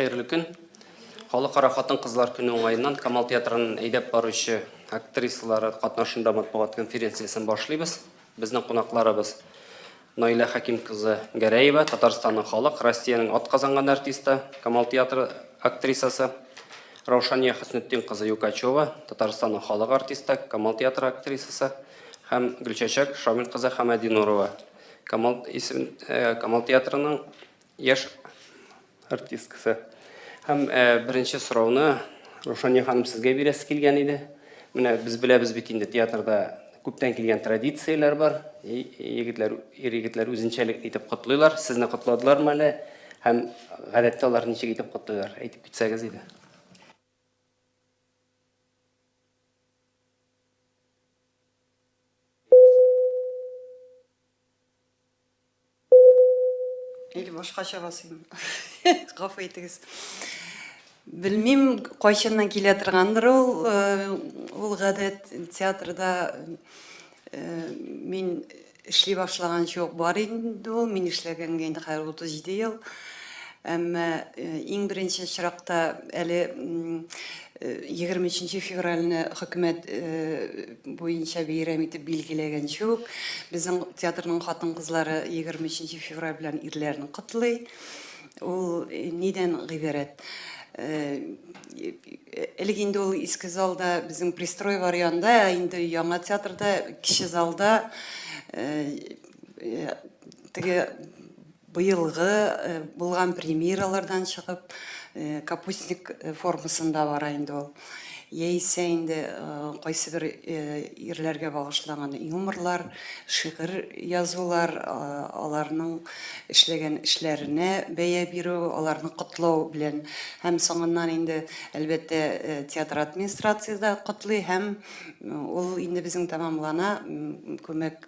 Хәерле көн. Халыкара хатын-кызлар көне уңаеннан Камал театрының әйдәп баручы актрисалары катнашында матбугат конференциясен башлыйбыз. Безнең кунакларыбыз Наилә Хәким кызы Гәрәева, Татарстанның халык, Россиянең атказанган артисты, Камал театры актрисасы, Раушания Хөснетдин кызы Юкачева, Татарстанның халык артисты, Камал театры актрисасы һәм Гөлчәчәк Шамил кызы Хәмәдинурова, Камал исем Камал театрының яшь артисткасы. Һәм беренче сорауны Рушания ханым сезгә бирәсе килгән иде. Менә без беләбез бит инде театрда күптән килгән традицияләр бар. Егетләр, ир-егетләр үзенчәлекле итеп котлыйлар. Сезне котладылармы әле? Һәм гадәттә алар ничек итеп котлыйлар? Әйтеп китсәгез иде. Или башкача басыйм. Гафу итегез. Белмим, кайчаннан килә торгандыр ул, э, ул гадәт театрда э, мин эшли башлаганчы ук бар инде ул. Мин эшләгәнгә инде хәзер 37 ел. Әмма э, иң беренче очракта әле 23 февральне хөкүмәт буенча бәйрәм итеп билгеләгәнче үк, безнең театрның хатын-кызлары 23 февраль белән ирләрне котлый. Ул нидән гыйбарәт? Элек инде ул иске залда безнең пристрой бар янда, ә инде яңа театрда кече залда теге Быелгы булган премьералардан чыгып, капустник формасында бара инде ул. Яисә инде кайсыбер ирләргә багышланган юморлар, шигырь язулар, аларның эшләгән эшләренә бәя бирү, аларны котлау белән. Һәм соңыннан инде, әлбәттә, театр администрация дә котлый һәм ул инде безнең тәмамлана күмәк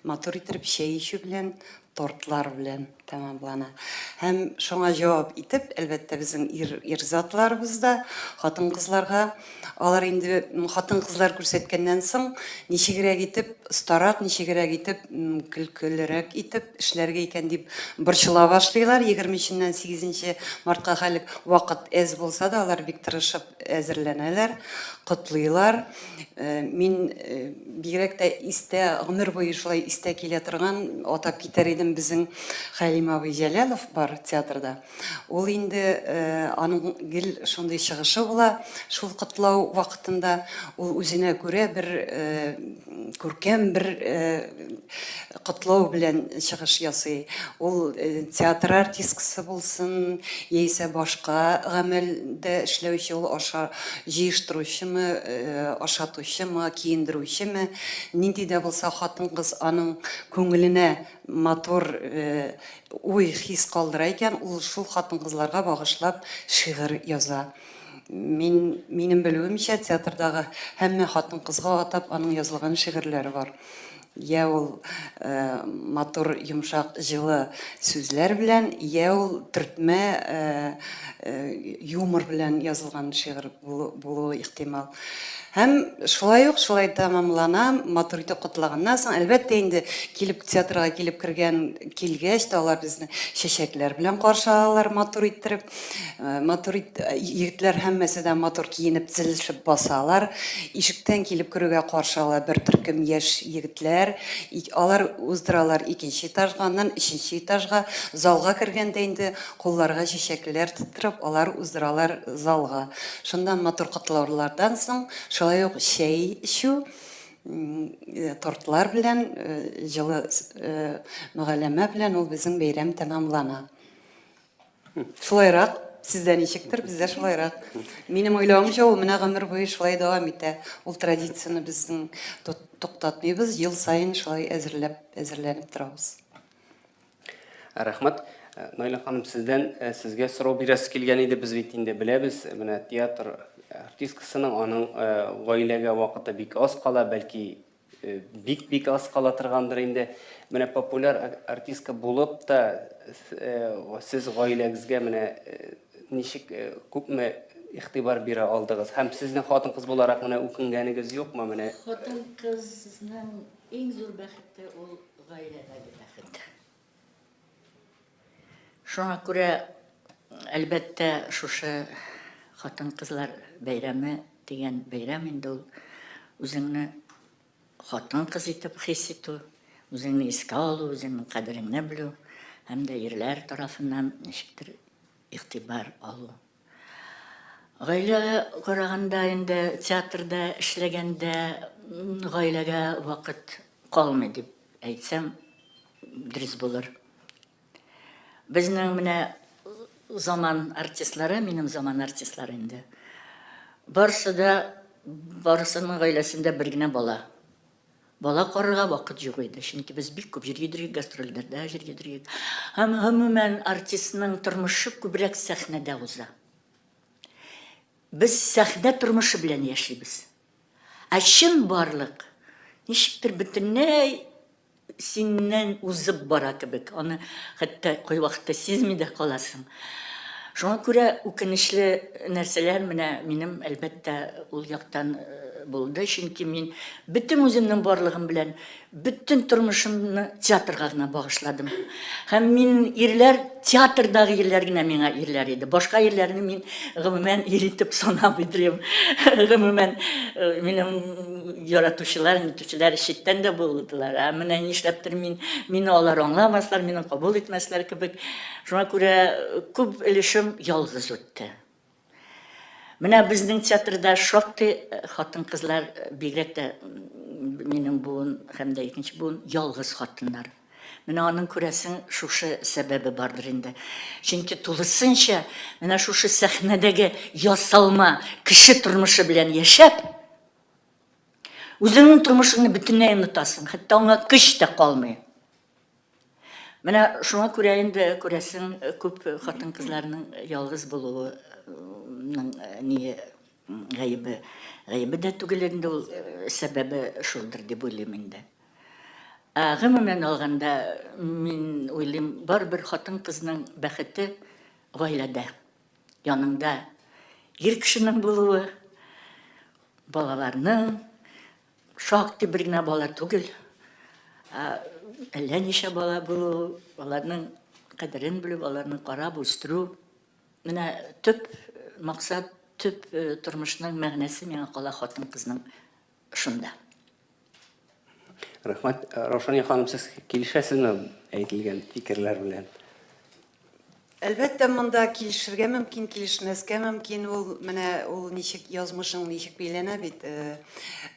матур иттереп чәй эчү белән, тортлар белән тәмамлана. Һәм шуңа җавап итеп, әлбәттә, безнең ир, ир затларыбыз да хатын-кызларга, алар инде хатын-кызлар күрсәткәннән соң, ничегрәк итеп, остарак, ничегрәк итеп, көлкелерәк итеп эшләргә икән дип борчыла башлыйлар. 23-ннән 8 мартка хәлек вакыт әз булса да, алар бик тырышып әзерләнәләр, котлыйлар. Э, мин э, бигрәк тә истә, гомер буе шулай истә килә торган, атап китәр идем, безнең Хәлим абый Җәләлов бар театрда. Ул инде э, аның гел шундый чыгышы була, шул котлау вакытында ул үзенә күрә бер күркәм бер котлау белән чыгыш ясый. Ул театр артисткасы булсын, яисә башка гамәлдә эшләүче, ул аша җыештыручымы, ашатучымы, киендерүчеме, нинди дә булса хатын-кыз аның күңеленә матур уй, хис калдыра икән, ул шул хатын-кызларга багышлап шигырь яза. Мин, минем белүемчә, театрдагы һәммә хатын-кызга атап аның язылган шигырьләре бар. Йә ул матур, йомшак, җылы сүзләр белән, йә ул төртмә юмор белән язылган шигырь булуы ихтимал. Һәм шулай ук шулай тәмамлана, матур итеп котлаганнан соң, әлбәттә инде, килеп театрга килеп кергән, килгәч тә алар безне чәчәкләр белән каршы алалар, матур иттереп. Э, матур ит, э, егетләр һәммәсе дә матур киенеп тезелешеп басалар. Ишектән килеп керүгә каршы ала бер төркем яшь егетләр. Алар уздыралар икенче этажга, аннан өченче этажга. Залга кергәндә инде кулларга чәчәкләр тоттырып, алар уздыралар залга. Шунда матур котлаулардан соң шулай ук чәй эчү, э, тортлар белән, җылы мөгаләмә белән ул безнең бәйрәм тәмамлана. Шулайрак, сездә ничектер, бездә шулайрак. Минем уйлавымча, ул менә гомер буе шулай дәвам итә. Ул традицияне безнең туктатмыйбыз, ел саен шулай әзерләп, әзерләнеп торабыз. Рәхмәт. Э, Наилә ханым, сездән э, сезгә сорау бирәсе килгән иде. Без бит инде беләбез, менә театр артисткасының аның э, гаиләгә вакыты бик аз кала, бәлки Бик-бик аз кала торгандыр инде. Менә популяр артистка булып та, сез гаиләгезгә менә ничек күпме игътибар бирә алдыгыз? Һәм сезнең хатын-кыз буларак менә үкенгәнегез юкмы менә? Хатын-кызның иң зур бәхете ул гаиләдәге бәхет. Шуңа күрә Әлбәттә, шушы хатын-кызлар бәйрәме дигән бәйрәм инде ул үзеңне хатын-кыз итеп хис итү, үзеңне искә алу, үзеңнең кадереңне белү һәм дә ирләр тарафыннан ничектер игътибар алу. Гаиләгә караганда инде театрда эшләгәндә гаиләгә вакыт калмый дип әйтсәм, дөрес булыр. Безнең менә заман артистлары, минем заман артистлары инде. Барысы да, барысының гаиләсендә бер генә бала. Бала карарга вакыт юк иде, чөнки без бик күп җир йөрдек, гастрольләрдә җир йөрдек. Һәм гомумән артистның тормышы күбрәк сәхнәдә уза. Без сәхнә тормышы белән яшибез. Ә чынбарлык ничектер бөтенләй синнән узып бара кебек, аны хәтта кайвакытта сизми дә каласың. Шуңа күрә үкенечле нәрсәләр менә минем, әлбәттә, ул яктан э, булды, чөнки мин бөтен үземнең барлыгым белән бөтен тормышымны театрга гына багышладым. Һәм мин ирләр, театрдагы ирләр генә миңа ирләр иде. Башка ирләрне мин гомумән ир итеп санамый идем. Гомумән, э, минем яратучылар, нитүчеләр читтән дә булдылар. Ә менә нишләптер мин, мине алар аңламаслар, мине кабул итмәсләр кебек. Шуңа күрә күп өлешем ялгыз үтте. Менә безнең театрда шактый э, хатын-кызлар, э, бигрәк тә минем буын һәм дә икенче буын ялгыз хатыннар. Менә аның күрәсең шушы сәбәбе бардыр инде. Чөнки тулысынча менә шушы сәхнәдәге ясалма кеше тормышы белән яшәп, үзеңнең тормышыңны бөтенләй онытасың, хәтта аңа көч тә калмый. Менә шуңа күрә инде күрәсең күп хатын-кызларның ялгыз булуының ние гаебе, гаебе дә түгел инде ул, сәбәбе шулдыр дип уйлыйм инде. Ә гомумән алганда, мин уйлыйм, барыбер хатын-кызның бәхете гаиләдә. Яныңда ир кешенең булуы, балаларның, шактый бер генә бала түгел, ә әллә ничә бала булу, аларның кадерен белү, аларны карап үстерү. Менә төп максат, төп э, тормышның мәгънәсе миңа кала хатын-кызның шунда. Рәхмәт. Э, Раушания ханым, сез килешәсезме әйтелгән фикерләр белән? Әлбәттә, монда килешергә мөмкин, килешмәскә мөмкин. Ул менә ул ничек язмышың ничек бәйләнә бит. Э,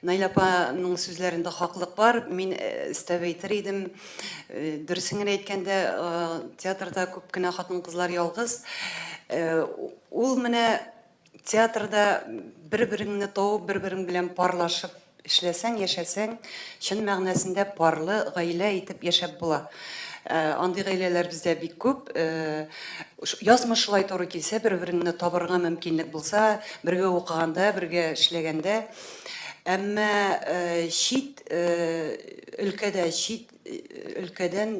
Наилә апаның сүзләрендә хаклык бар. Мин э, өстәп әйтер идем, э, дөресен генә әйткәндә, театрда күп кенә хатын-кызлар ялгыз. Ул менә Театрда бер-береңне табып, бер-берең белән парлашып эшләсәң, яшәсәң, чын мәгънәсендә парлы гаилә итеп яшәп була. Э, андый гаиләләр бездә бик күп. Э, язмыш шулай туры килсә, бер-береңне табырга мөмкинлек булса, бергә укыганда, бергә эшләгәндә. Әмма э, чит өлкәдә, чит өлкәдән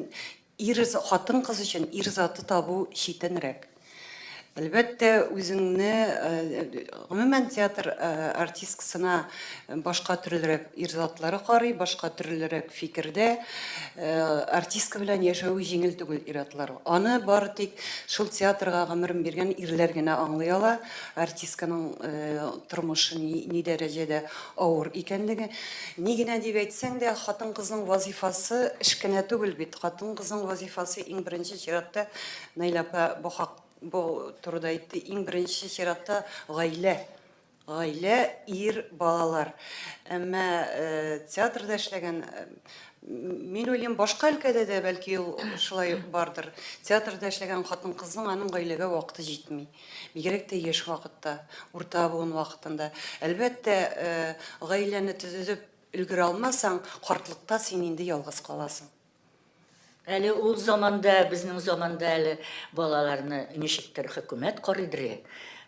Ир, хатын-кыз өчен ир заты табу читенрәк. Әлбәттә, үзеңне, гомумән, театр артисткасына башка төрлерәк ир затлары карый, башка төрлерәк фикердә. Артистка белән яшәве җиңел түгел ир-атлар. Аны бары тик шул театрга гомерен биргән ирләр генә аңлый ала, артистканың тормышы ни дәрәҗәдә авыр икәнлеге. Ни генә дип әйтсәң дә, хатын-кызның вазыйфасы эш кенә түгел бит. Хатын-кызның вазыйфасы иң беренче чиратта, Наилә апа бу хак, бу турыда әйтте, иң беренче чиратта гаилә. Гаилә, ир, балалар. Әмма э, театрда эшләгән, э, мин уйлыйм, башка өлкәдә дә бәлки ул шулай ук бардыр. Театрда эшләгән хатын-кызның аның гаиләгә вакыты җитми. Бигрәк тә яшь вакытта, урта буын вакытында. Әлбәттә, гаиләне төзеп өлгерә алмасаң, картлыкта син инде ялгыз каласың. Әле ул заманда, безнең заманда әле балаларны ничектер хөкүмәт карыйдыр.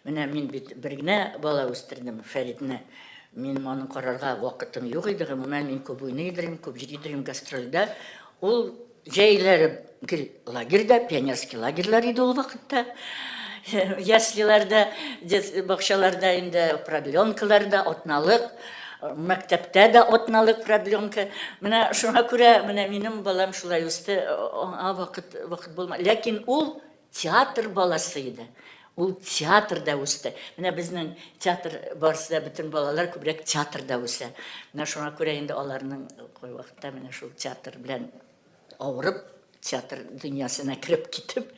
Менә мин бит бер генә бала үстердем, Фәридне. Минем аны карарга вакытым юк иде, гомумән, мин күп уйный идем, күп йөри идем гастрольдә. Ул Җәйләре гел лагерьда, пионерский лагерьлар иде ул вакытта. Яслиләрдә, бакчаларда инде продленкаларда атналык, мәктәптә дә атналык продленка. Менә шуңа күрә менә минем балам шулай үсте, аңа вакыт вакыт булмады. Ләкин ул театр баласы иде. Ул театрда үсте. Менә безнең театр барысы да бөтен балалар күбрәк театрда үсә. Менә шуңа күрә инде аларның кайвакытта менә шул театр белән авырып, театр дөньясына кереп китеп,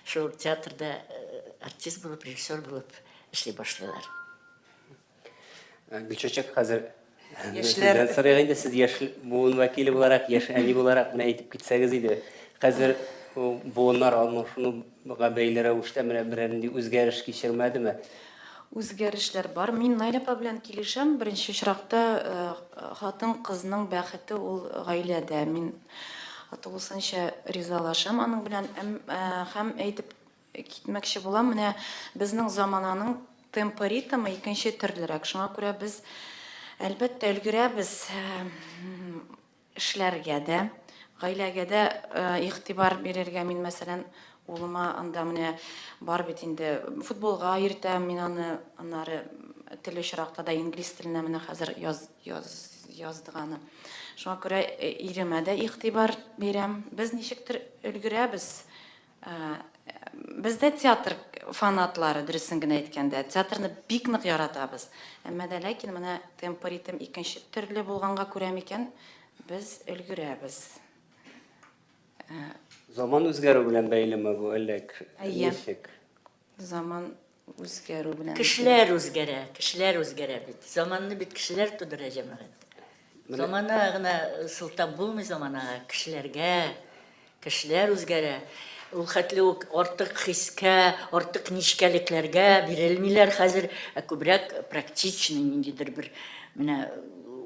шул театрда э, артист булып, режиссер булып эшли башлыйлар. Э, Гөлчәчәк хәзер яшьләр сорыйк инде сез яшь буын вәкиле буларак, яшь әни буларак менә әйтеп китсәгез иде. Хәзер буыннар алмашынуга бәйле рәвештә менә берәр нинди үзгәреш кичермәдеме? Үзгәрешләр бар. Мин Наилә апа белән килешәм. Беренче очракта э, хатын-кызның бәхете ул гаиләдә. Мин тулысынча ризалашам аның белән. Э, һәм әйтеп Китмәкче булам, менә безнең замананың темпы, ритмы икенче төрлерәк. Шуңа күрә без, әлбәттә, өлгерәбез эшләргә дә, гаиләгә дә игътибар бирергә. Мин, мәсәлән, улыма анда менә бар бит инде футболга йөртәм мин аны, аннары тел очракта да инглиз теленә менә хәзер яз, яз, яздык аны. Шуңа күрә иремә дә игътибар бирәм. Без ничектер өлгерәбез. Без дә театр фанатлары, дөресен генә әйткәндә, театрны бик нык яратабыз. Әмма дә ләкин менә темп, ритм икенче төрле булганга күрә микән, без өлгерәбез. Заман үзгәрү белән бәйлеме бу, әллә ничек? Заман үзгәрү белән. Кешеләр үзгәрә, кешеләр үзгәрә бит. Заманны бит кешеләр тудыра, җәмәгать. Замана гына сылтап булмый заманага, кешеләргә, кешеләр үзгәрә. Ул хәтле үк артык хискә, артык нечкәлекләргә бирелмиләр хәзер, ә күбрәк практичный ниндидер бер менә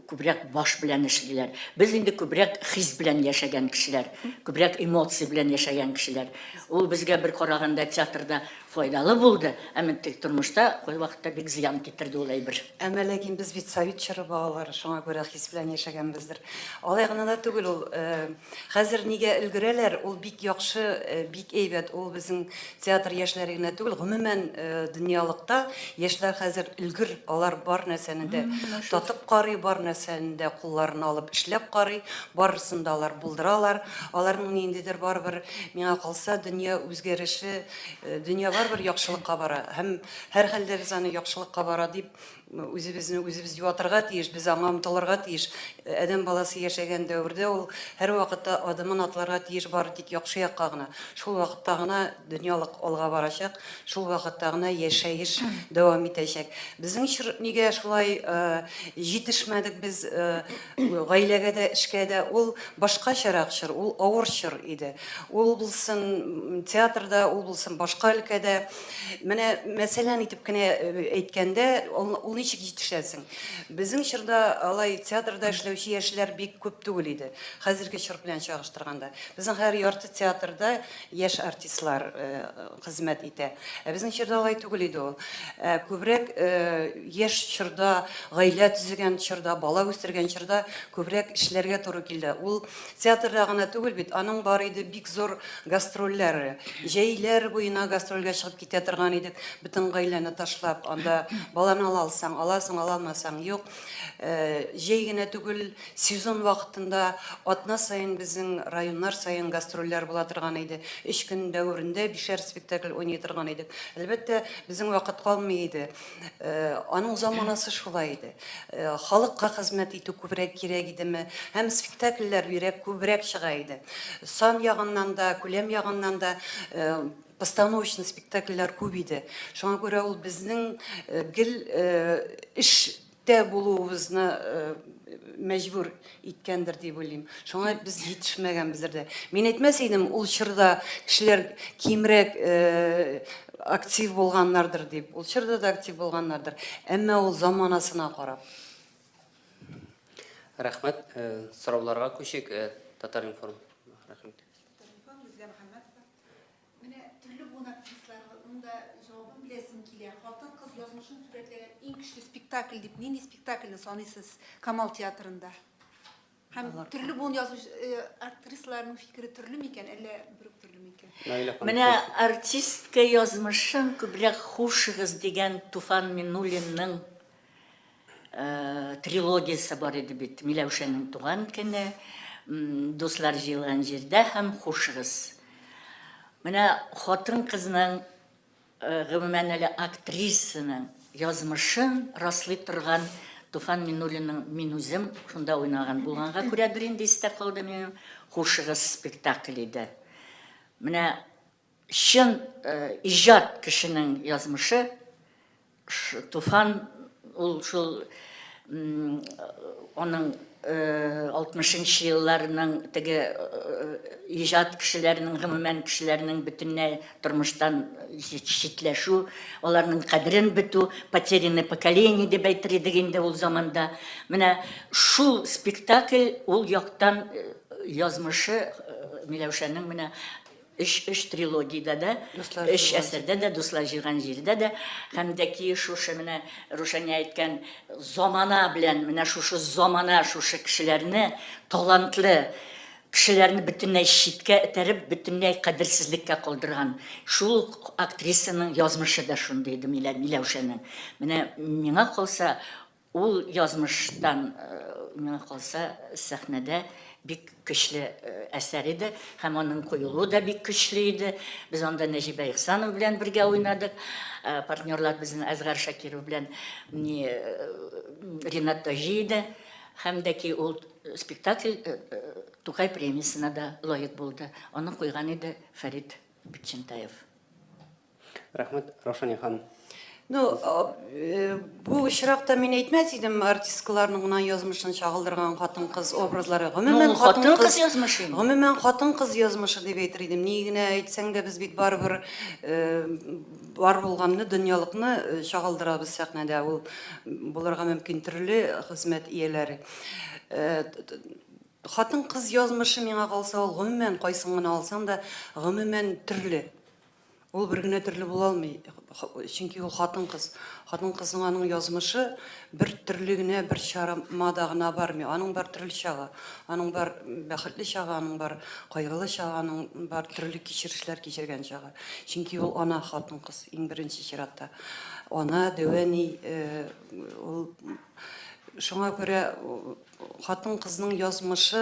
күбрәк баш белән эшлиләр. Без инде күбрәк хис белән яшәгән кешеләр, күбрәк эмоция белән яшәгән кешеләр. Ул безгә бер караганда театрда файдалы булды, әмма тик тормышта кайвакытта бик зыян китерде ул әйбер. Әмма ләкин без бит совет чоры балалары, шуңа күрә хис белән яшәгәнбездер. Алай гына да түгел ул. Хәзер нигә өлгерәләр, ул бик яхшы, бик әйбәт. Ул безнең театр яшьләре генә түгел, гомумән, дөньялыкта яшьләр хәзер өлгер, алар бар нәрсәне дә татып карый, бар нәрсәне дә кулларына алып эшләп карый, барысын да алар булдыралар. Аларның ниндидер барыбер, миңа калса, дөнья үзгәреше, дөнья барыбер яхшылыкка бара. Һәм һәрхәлдә без аны яхшылыкка бара дип үзебезне үзебез юатырга тиеш, без аңа омтылырга тиеш. Адәм баласы яшәгән дәвердә ул һәрвакытта адымын атларга тиеш бары тик яхшы якка гына. Шул вакытта гына дөньялык алга барачак, шул вакытта гына яшәеш дәвам итәчәк. Безнең чор нигә шулай җитешмәдек без гаиләгә дә, эшкә дә, ул башкачарак чор, ул авыр чор иде. Ул булсын театрда, ул булсын башка өлкәдә. Менә мәсәлән итеп кенә әйткәндә, ул, ул ничек җитешәсең? Безнең чорда алай театрда эшләүче яшьләр бик күп түгел иде. Хәзерге чор белән чагыштырганда. Безнең хәзер ярты театрда яшь артистлар хезмәт итә. Ә безнең чорда алай түгел иде ул. Ә күбрәк яшь чорда, гаилә төзегән чорда, бала үстергән чорда күбрәк эшләргә туры килде. Ул театрда гына түгел бит, аның бар иде бик зур гастрольләре. Җәйләр буена гастрольгә чыгып китә торган идек, бөтен гаиләне ташлап, анда баланы ала алсаң, аласың, ала алмасаң, юк. Җәй генә түгел, сезон вакытында атна саен безнең районнар саен гастрольләр була торган иде. Өч көн дәверендә бишәр спектакль уйный торган идек. Әлбәттә, безнең вакыт калмый иде. Аның заманасы шулай иде. Халыкка хезмәт итү күбрәк кирәк идеме? Һәм спектакльләр бирәк күбрәк чыга иде. Сан ягыннан да, күләм ягыннан да постановочный спектакльләр күп иде. Шуңа күрә ул безнең гел эштә булуыбызны мәҗбүр иткәндер дип уйлыйм. Шуңа без җитешмәгәнбездер дә. Мин әйтмәс идем, ул чорда кешеләр кимрәк актив булганнардыр дип. Ул чорда да актив булганнардыр. Әмма ул заманасына карап. Рәхмәт. Сорауларга күчик. Татар-информ. Рәхмәт. Татар-информ, Гүзәлия Мөхәммәтова. Менә төрле буын актрисаларының да җавабын беләсем килә. Хатын-кыз язмышын сурәтләгән иң көчле спектакль дип нинди спектакльне саныйсыз Камал театрында? Һәм төрле буын язучы э, актрисаларының фикере төрле микән, әллә бер үк төрле микән? Наилә ханым, Менә сез- артистка язмышын күбрәк хушыгыз дигән Туфан Миннуллинның Трилогиясе бар иде бит, Миләүшәнең туган көне, Дуслар җыелган җирдә һәм Хушыгыз. Менә хатын-кызның Гомумән әле актрисаның язмышын раслый торган Туфан Миннуллинның Мин үзем шунда уйнаган булганга күрәдер инде истә калды минем Хушыгыз спектакль иде. Менә чын иҗат кешенең язмышы Туфан ул шул аның 60 нчы елларның теге иҗат кешеләренең, гомумән кешеләрнең бөтенләй тормыштан читләшү, аларның кадерен бетү, потерянное поколение дип әйтер идек инде ул заманда. Менә шул спектакль ул яктан язмышы Миләүшәнең менә Өч, өч трилогиядә дә, Дуслар өч җыйган әсәрдә дә, Дуслар җыйган җирдә дә, һәм дә ки шушы менә Рушания әйткән замана белән, менә шушы замана шушы кешеләрне, талантлы кешеләрне бөтенләй читкә этәреп, бөтенләй кадерсезлеккә калдырган. Шул ук актрисаның язмышы да шундый иде, Милә, Миләүшәнең. Менә миңа калса, Ул язмыштан, миңа калса, сәхнәдә бик көчле әсәр иде һәм аның куелуы да бик көчле иде. Без анда Нәҗибә Ихсанова белән бергә уйнадык. Партнерлар безнең Әзгар Шакиров белән Ринат Таҗи иде. Һәм дә ки ул спектакль Тукай премиясенә дә лаек булды. Аны куйган иде Фәрит Бикчәнтаев. Рәхмәт, Раушания ханым. Ну, э, бу очракта мин әйтмәс идем, артисткаларның гына язмышын чагылдырган хатын-кыз образлары. Гомумән, Ну, хатын-кыз язмышы инде. Гомумән, хатын-кыз язмышы дип әйтер идем. Ни генә әйтсәң дә, без бит барыбер э, бар булганны, дөньялыкны э, чагылдырабыз сәхнәдә. Ул булырга мөмкин төрле хезмәт ияләре. Хатын-кыз язмышы миңа калса, ул гомумән, кайсын гына алсаң да, гомумән төрле. Ул бер генә төрле була алмый, чөнки ул хатын-кыз. Хатын-кызның аның язмышы бер төрле генә, бер чармада гына бармый. Аның бар төрле чагы. Аның бар бәхетле чагы, аның бар кайгылы чагы, аның бар төрле кичерешләр кичергән чагы. Чөнки ул ана хатын-кыз, иң беренче чиратта. Ана, дәү әни, ул шуңа күрә Хатын-кызның язмышы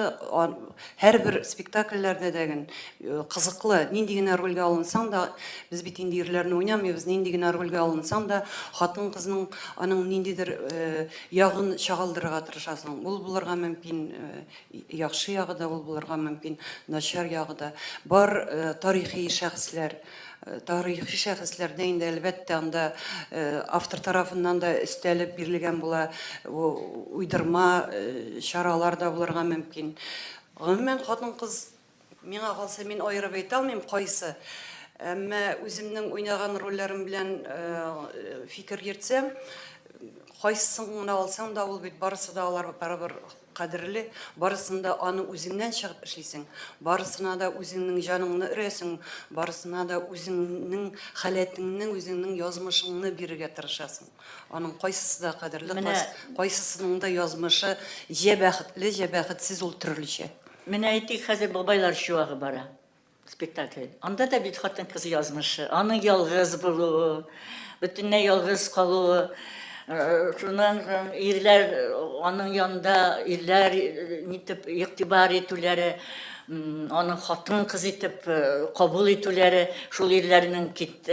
һәрбер спектакльләрдә дә ген кызыклы. Нинди генә рольгә алынсаң да, без бит инде ирләрне уйнамыйбыз, нинди генә рольгә алынсаң да, хатын-кызның аның ниндидер ягын чагылдырырга тырышасың. Ул булырга мөмкин яхшы ягы да, ул булырга мөмкин начар ягы да. Бар тарихи шәхесләр, Тарихи шәхесләрдә инде, әлбәттә, анда автор тарафыннан да өстәлеп бирелгән була, уйдырма чаралар да булырга мөмкин. Гомумән, хатын-кыз, миңа калса, мин аерып әйтә алмыйм, кайсы. Әмма үземнең уйнаган рольләрем белән фикер йөртсәм, кайсысын гына алсаң да, ул бит барысы да алар барыбер Кадерле, барысын да аны үзеңнән чыгып эшлисең, барысына да үзеңнең җаныңны өрәсең, барысына да үзеңнең халәтеңне, үзеңнең язмышыңны бирергә тырышасың. Аның кайсысы да кадерле, Менә кайсысының да язмышы җә бәхетле, җә бәхетсез, ул төрлечә. Менә әйтик, хәзер бабайлар чуагы бара. Спектакль. Анда да бит хатын-кыз язмышы, аның ялгыз булуы, бөтенләй ялгыз калуы, шуннан соң ирләр аның янында ирләр нитеп игътибар итүләре, аның хатын-кыз итеп кабул итүләре, шул ирләрнең кит,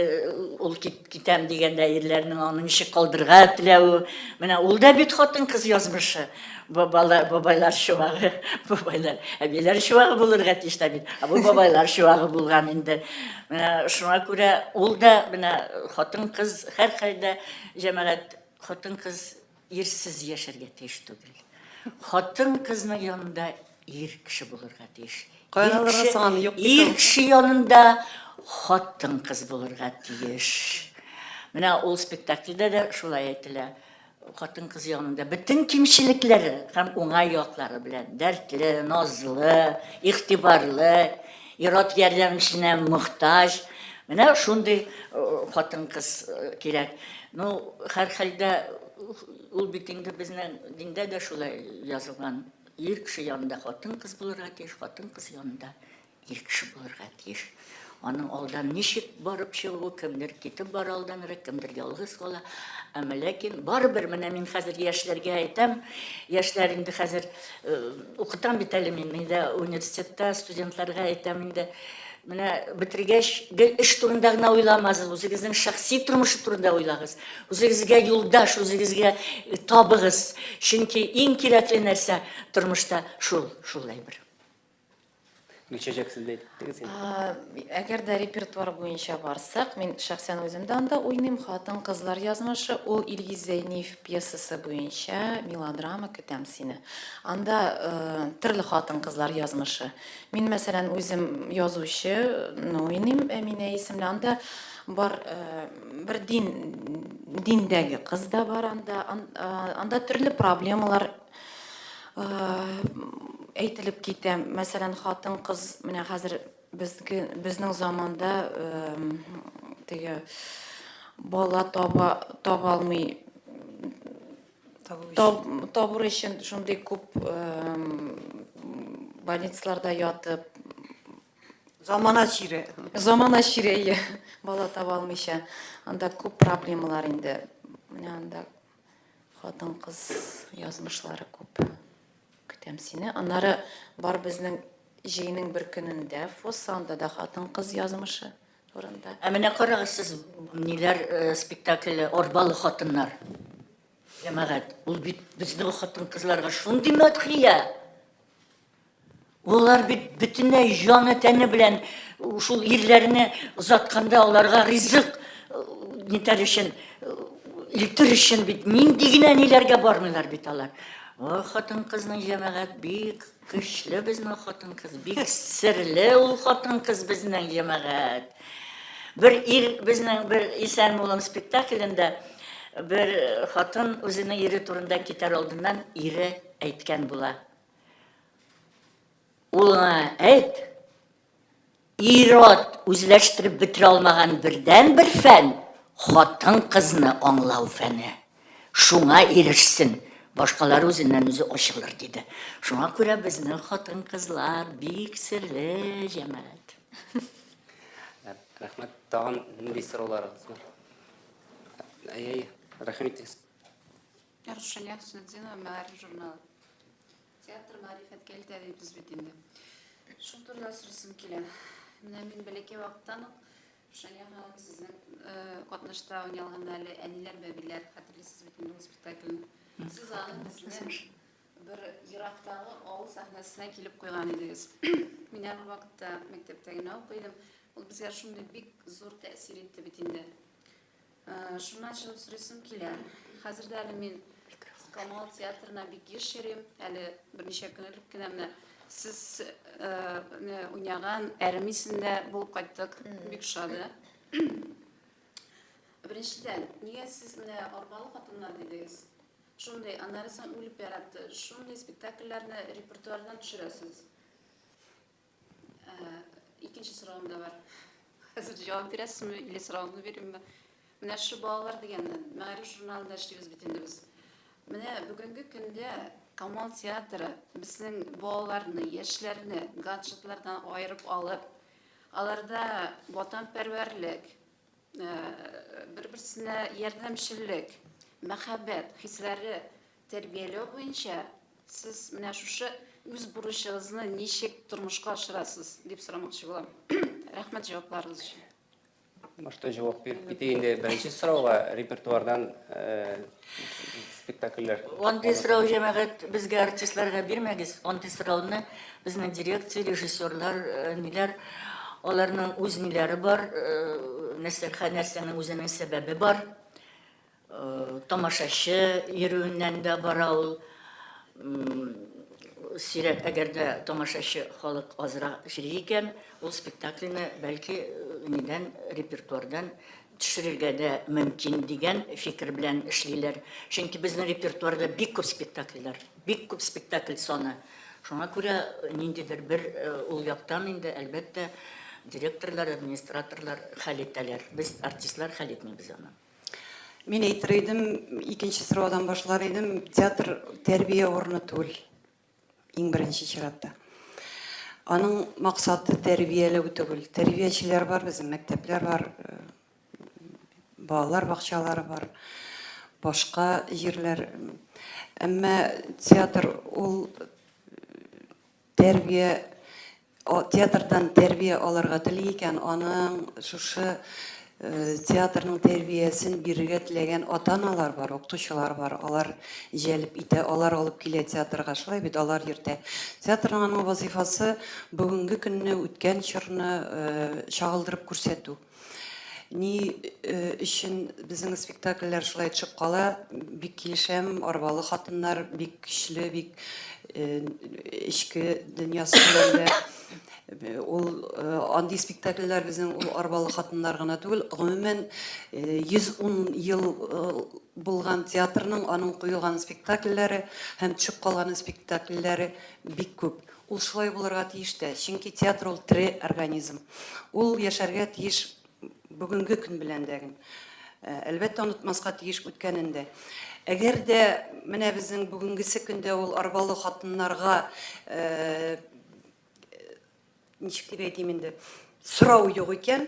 ул кит, китәм дигәндә ирләрнең аны ничек калдырырга теләве. Менә ул да бит хатын-кыз язмышы. Бабалар, бабайлар чуагы, бабайлар, әбиләр чуагы булырга тиеш тә бит. Ә бу бабайлар чуагы булган инде. Менә шуңа күрә ул да менә хатын-кыз һәрхәлдә җәмәгать хатын-кыз ирсез яшәргә тиеш түгел. Хатын-кызның янында ир кеше булырга тиеш. Каян Ир алырга кеше, соң аны? Юк бит ир ул. кеше янында хатын-кыз булырга тиеш. Менә ул спектакльдә дә шулай әйтелә. Хатын-кыз янында бөтен кимчелекләре һәм уңай яклары белән дәртле, назлы, игътибарлы, ир-ат ярдәмчесенә мохтаҗ. Менә шундый хатын-кыз кирәк. Ну, һәрхәлдә ул бит инде безнең диндә дә шулай язылган. Ир кеше янында хатын-кыз булырга тиеш, хатын-кыз янында Ир кеше булырга тиеш. Аның алдан ничек барып чыгуы, кемдер китеп бара алданрак, кемдер ялгыз кала. Әмма ләкин барыбер менә мин хәзер яшьләргә әйтәм, яшьләр инде хәзер э, укытам бит әле мин, мин дә университетта студентларга әйтәм инде, Менә бетергәч, гел эш турында гына уйламагыз, үзегезнең шәхси тормышы турында уйлагыз. Үзегезгә юлдаш, үзегезгә табыгыз. Чөнки иң кирәкле нәрсә тормышта шул, шул әйбер. Гөлчәчәк, сез дә әйтеп киттегез инде. Әгәр дә репертуар буенча барсак, мин шәхсән үзем дә анда уйныйм, Хатын-кызлар язмышы, ул Илгиз Зәйниев пьесасы буенча мелодрама Көтәм сине. Анда төрле хатын-кызлар язмышы. Мин, мәсәлән, үзем язучыны уйныйм, Әминә исемле. Анда бар бер дин, диндәге кыз да бар анда. Анда төрле проблемалар әйтелеп китә. Мәсәлән, хатын-кыз менә хәзер безге безнең заманда теге бала таба таба алмый табыр өчен шундый күп больницаларда ятып Замана чире. Замана чире, әйе. Бала таба алмыйча. Анда күп проблемалар инде. Менә анда Хатын-кыз язмышлары күп. Көтәм сине. Аннары бар безнең җәйнең бер көнендә Фосса, анда да хатын-кыз язмышы турында. Ә менә карагыз сез, ниләр спектакле Арбалы хатыннар. Җәмәгать, ул бит безнең хатын-кызларга шундый мәдхия. Алар бит бөтенләй җаны-тәне белән шул ирләрне озатканда аларга ризык нитәр өчен, илтер өчен бит нинди генә ниләргә бармыйлар бит алар. О, хатын-кызның җәмәгать бик көчле безнең хатын-кыз, бик серле ул хатын-кыз безнең җәмәгать. Бер ир безнең бер Исән улым спектаклендә бер хатын үзенең ире турында китәр алдыннан ире әйткән була. Улыңа әйт, ир-ат үзләштереп бетерә алмаган бердәнбер фән, хатын-кызны аңлау фәне. Шуңа ирешсен, башкалары үзеннән-үзе ачылыр, диде. Шуңа күрә безнең хатын-кызлар бик серле, җәмәгать. Рәхмәт. Тагын нинди сорауларыгыз бар? Әйе, әйе, рәхим итегез. Рушания Хөснетдинова, Мәгариф журналы. Театр мәгърифәткә илтә дибез бит инде. Шул турыда сорыйсым килә. Менә мин бәләкәй вакыттан ук Рушания ханым сезнең э, катнашта уйналган әле Әниләр бәбиләр хәтерлисез бит инде ул спектакльне. Сез аны безне бер ерактагы авыл сәхнәсенә килеп куйган идегез. Мин әле вакытта мәктәптә генә укый идем. Ул безгә шундый бик зур тәэсир итте бит инде. Шуннан чыгып сорыйсым килә. Хәзер дә әле мин Камал театрына бик еш йөрим. Әле берничә көн элек кенә менә сез уйнаган Әрем исендә булып кайттык. Бик ошады. Беренчедән, нигә сез менә арбалы хатыннар дидегез? Шундый, аннары соң үлеп яратты. Шундый спектакльләрне репертуардан төшерәсез. Икенче соравым да бар. Хәзер җавап бирәсезме или соравымны биримме? Менә шушы балалар дигәннән, Мәгариф журналында эшлибез бит инде без. Менә бүгенге көндә Камал театры безнең балаларны, яшьләрне гаджетлардан аерып алып, аларда ватанпәрвәрлек, бер-берсенә ярдәмчеллек, мәхәббәт хисләре Тәрбияләү буенча сез менә шушы үз бурычыгызны ничек тормышка ашырасыз, дип сорамакчы булам. Рәхмәт җавапларыгыз өчен. Башта җавап биреп китик инде беренче сорауга, репертуардан спектакльләр. Андый сорау, җәмәгать, безгә артистларга бирмәгез. Андый сорауны безнең дирекция, режиссерлар, ниләр, аларның үз ниләре бар, нәрсә, нәрсәнең үзенең сәбәбе бар. Тамашачы йөрүеннән дә бара ул. Сирәк, әгәр дә тамашачы халык азрак йөри икән, ул спектакльне бәлки нидән, репертуардан төшерергә дә мөмкин дигән фикер белән эшлиләр. Чөнки безнең репертуарда бик күп спектакльләр, бик күп спектакль саны. Шуңа күрә ниндидер бер ул яктан инде, әлбәттә, директорлар, администраторлар хәл итәләр. Без, артистлар, хәл итмибез аны. Мин әйтер идем, икенче сораудан башлар идем, театр тәрбия урыны түгел, иң беренче чиратта. Аның максаты тәрбияләү түгел. Тәрбиячеләр бар, безнең мәктәпләр бар, э, балалар бакчалары бар, башка җирләр. Әмма театр ул тәрбия. Театрдан тәрбия алырга тели икән, аның шушы театрның тәрбиясен бирергә теләгән ата-аналар бар, укытучылар бар, алар җәлеп итә, алар алып килә театрга, шулай бит, алар йөртә. Театрның аның вазыйфасы бүгенге көнне, үткән чорны чагылдырып күрсәтү. Ни өчен безнең спектакльләр шулай төшеп кала? Бик килешәм, арбалы хатыннар бик көчле, бик эчке дөньясы белән дә. Ул андый спектакльләр безнең ул арбалы хатыннар гына түгел, гомумән 110 ел булган театрның аның куелган спектакльләре һәм төшеп калган спектакльләре бик күп. Ул шулай булырга тиеш тә, чөнки театр ул тере организм. Ул яшәргә тиеш бүгенге көн белән дә. Әлбәттә, онытмаска тиеш үткәнен дә. Әгәр дә менә безнең бүгенгесе көндә ул арбалы хатыннарга ничек дип әйтим инде, сорау юк икән,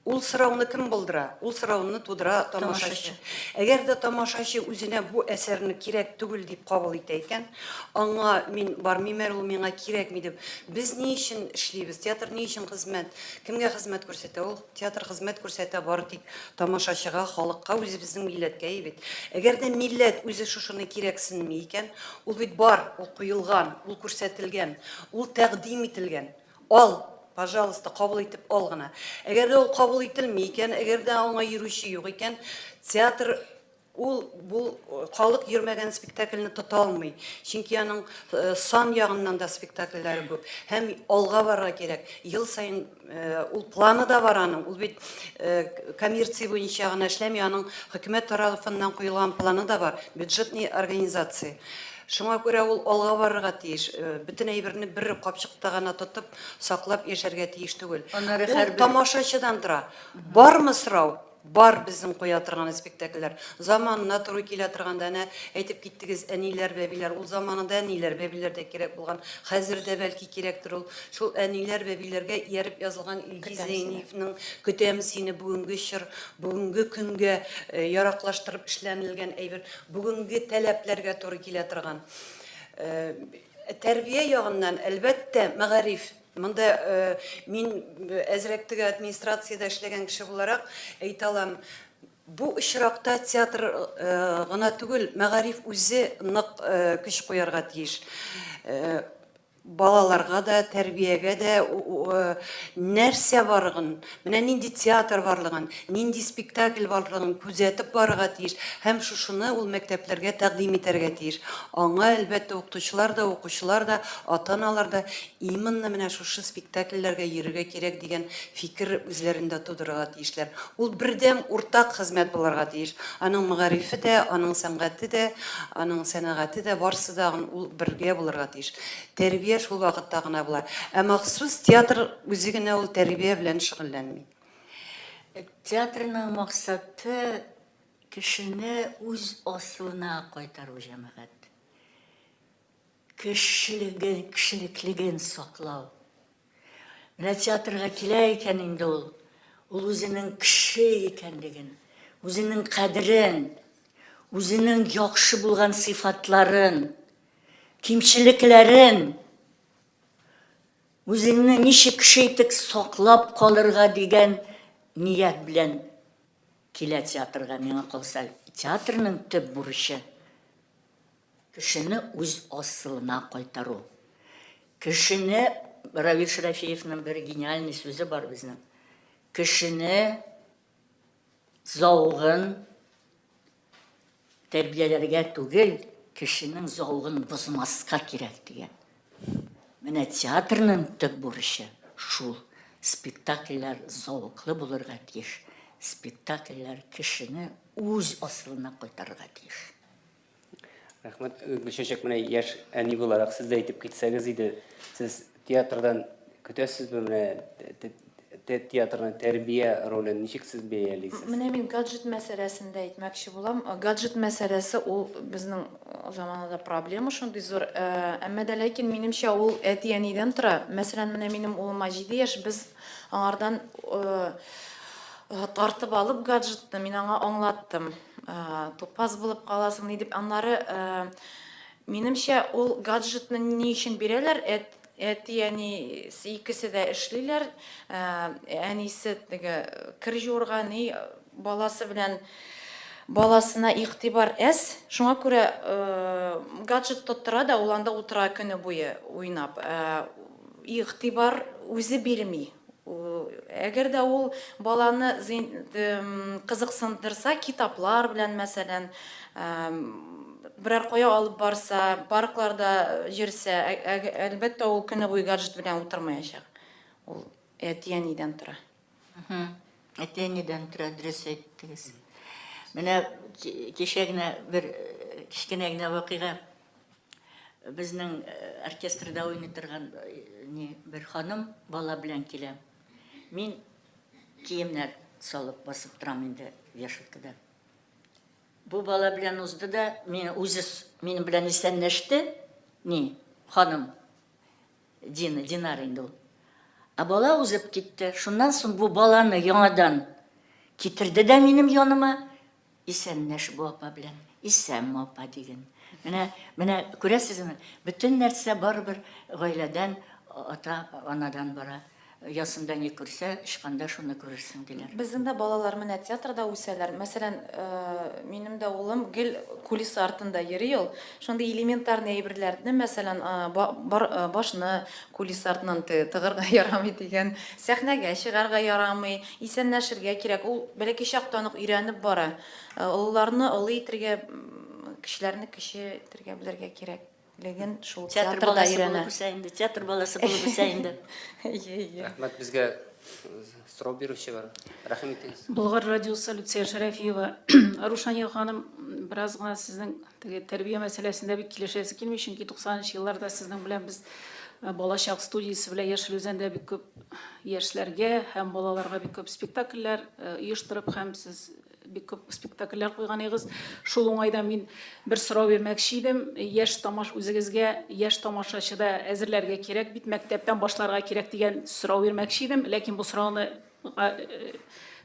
Ул сорауны кем булдыра? Ул сорауны тудыра тамашачы. Әгәр дә тамашачы үзенә бу әсәрне кирәк түгел дип кабул итә икән, аңа мин бармыйм әле, ул миңа кирәкми дип. Без ни өчен эшлибез? Театр ни өчен хезмәт? Кемгә хезмәт күрсәтә? Ул театр хезмәт күрсәтә бары тик тамашачыга, халыкка, үзебезнең милләткә бит. Әгәр дә милләт үзе шушыны кирәксенми икән, ул бит бар, ул куелган, ул күрсәтелгән, ул тәкъдим ителгән. Ал, пожалуйста, кабул итеп ал гына. Әгәр дә ул кабул ителми икән, әгәр дә аңа йөрүче юк икән, театр ул бу халык йөрмәгән спектакльне тота алмый. Чөнки аның э, сан ягыннан да спектакльләре күп. Һәм алга барырга кирәк. Ел саен э, ул планы да бар аның. Ул бит э, коммерция буенча гына эшләми, аның хөкүмәт тарафыннан куелган планы да бар. Бюджетный организация. Шуңа күрә ул алга барырга тиеш. Бөтен әйберне бер капчыкта гына тотып, саклап яшәргә тиеш түгел. Аннары Ул һәрбер- тамашачыдан тора. Бармы сорау? Бар безнең куя торган спектакльләр. Заманына туры килә торган да, әнә әйтеп киттегез, әниләр, бәбиләр. Ул заманында әниләр, бәбиләр дә кирәк булган. Хәзер дә бәлки кирәктер ул. Шул әниләр, бәбиләргә ияреп язылган Илгиз Көтәм сине. Зәйниевның Көтәм сине бүгенге чор, бүгенге көнгә яраклаштырып эшләнелгән әйбер. Бүгенге таләпләргә туры килә торган тәрбия ягыннан, әлбәттә, мәгариф. Монда мин әзрәк теге администрациядә эшләгән кеше буларак әйтә алам, бу очракта театр гына түгел, мәгариф үзе нык көч куярга тиеш. Балаларга да, тәрбиягә дә нәрсә барлыгын, менә нинди театр барлыгын, нинди спектакль барлыгын күзәтеп барырга тиеш һәм шушыны ул мәктәпләргә тәкъдим итәргә тиеш. Аңа, әлбәттә, укытучылар да, укучылар да, ата-аналар да именно менә шушы спектакльләргә йөрергә кирәк дигән фикер үзләрендә тудырырга тиешләр. Ул бердәм уртак хезмәт булырга тиеш. Аның мәгарифе дә, аның сәнгате дә, аның сәнәгате дә, барсы да ул бергә булырга тиеш. Тәрбия шул вакытта гына була. Ә махсус театр үзе генә ул тәрбия белән шөгыльләнми. Театрның максаты кешене үз асылына кайтару, җәмәгать. Кешелеген, кешелеклеген саклау. Менә театрга килә икән инде ул, ул үзенең кеше икәнлеген, үзенең кадерен, үзенең яхшы булган сыйфатларын, кимчелекләрен, үзеңне ничек кеше итеп саклап калырга дигән ният белән килә театрга, миңа калса, театрның төп бурычы Кешене үз асылына кайтару. Кешене, Равил Шәрәфиевның бер гениальный сүзе бар безнең. Кешене заугын тәрбияләргә түгел, кешенең заугын бозмаска кирәк дигән. Менә театрның төп бурычы шул. Спектакльләр зауыклы булырга тиеш. Спектакльләр кешене үз асылына кайтарырга тиеш. Рәхмәт. Гөлчәчәк, менә яшь әни буларак сез дә әйтеп китсәгез иде, сез театрдан көтәсезме менә театрның тәрбия ролен ничек сез бәялисез? Менә мин гаджет мәсьәләсен дә әйтмәкче булам. Гаджет мәсьәләсе ул безнең заманада проблема шундый зур. Әмма дә ләкин минемчә ул әти-әнидән тора. Мәсәлән, менә минем улыма 7 яшь, без аңардан тартып алып гаджетны мин аңа аңлаттым. Тупас булып каласың, ни дип. Аннары, минемчә, ул гаджетны ни өчен бирәләр? Әти-әнисе икесе дә эшлиләр. Әнисе теге кер җуырга ни баласы белән баласына игътибар әз. Шуңа күрә гаджет тоттыра да, ул анда утыра көне буе уйнап. Игътибар үзе бирми. Әгәр дә ул баланы кызыксындырса, китаплар белән, мәсәлән, берәр кая алып барса, паркларда йөрсә, әлбәттә, ул көне буе гаджет белән утырмаячак. Ул әти-әнидән тора. Әти-әнидән тора, дөрес әйттегез. Менә кичә генә бер кечкенә генә вакыйга. Безнең оркестрда уйный торган ни бер ханым бала белән килә. Мин киемнәр салып басып торам инде вешалкада. Бу бала белән узды да, мин үзе минем белән исәнләште, ни, ханым, Дина, Динара инде ул. Ә бала узып китте. Шуннан соң бу баланы яңадан китерде дә минем яныма. Исәнләш бу апа белән. Исәнме, апа, диген. Менә, менә күрәсезме, бөтен нәрсә барыбер гаиләдән, ата, анадан бара. Ясында ни күрсә, очканда шуны күрерсең, диләр. Безнең дә балалар менә театрда үсәләр. Мәсәлән, минем дә улым гел кулиса артында йөри ул. Шундый элементарный әйберләрне, мәсәлән, башны кулиса артыннан тыгырга ярамый дигән, сәхнәгә чыгарга ярамый, исәнләшергә кирәк. Ул бәләкәй чактан ук өйрәнеп бара. Олыларны олы итергә, кечеләрне кече итергә белергә кирәклеген шул Театр театрда баласы өйрәнә. булып үсә инде, театр баласы булып үсә инде. Әйе, әйе. Рәхмәт, безгә сорау бирүче бар. Рәхим итегез. Болгар радиосы Люция Шәрәфиева. Рушания ханым, бераз гына сезнең теге тәрбия мәсьәләсендә бик килешәсе килми, чөнки 90 нчы елларда сезнең белән без э, Балачак студиясе белән Яшел Үзәндә бик күп яшьләргә һәм балаларга бик күп спектакльләр э, оештырып һәм сез бик күп спектакльләр куйган идегез. Шул уңайдан мин бер сорау бирмәкче идем. Яшь тамаш үзегезгә яшь тамашачы да әзерләргә кирәк бит, мәктәптән башларга кирәк дигән сорау бирмәкче идем. Ләкин бу сорауны э,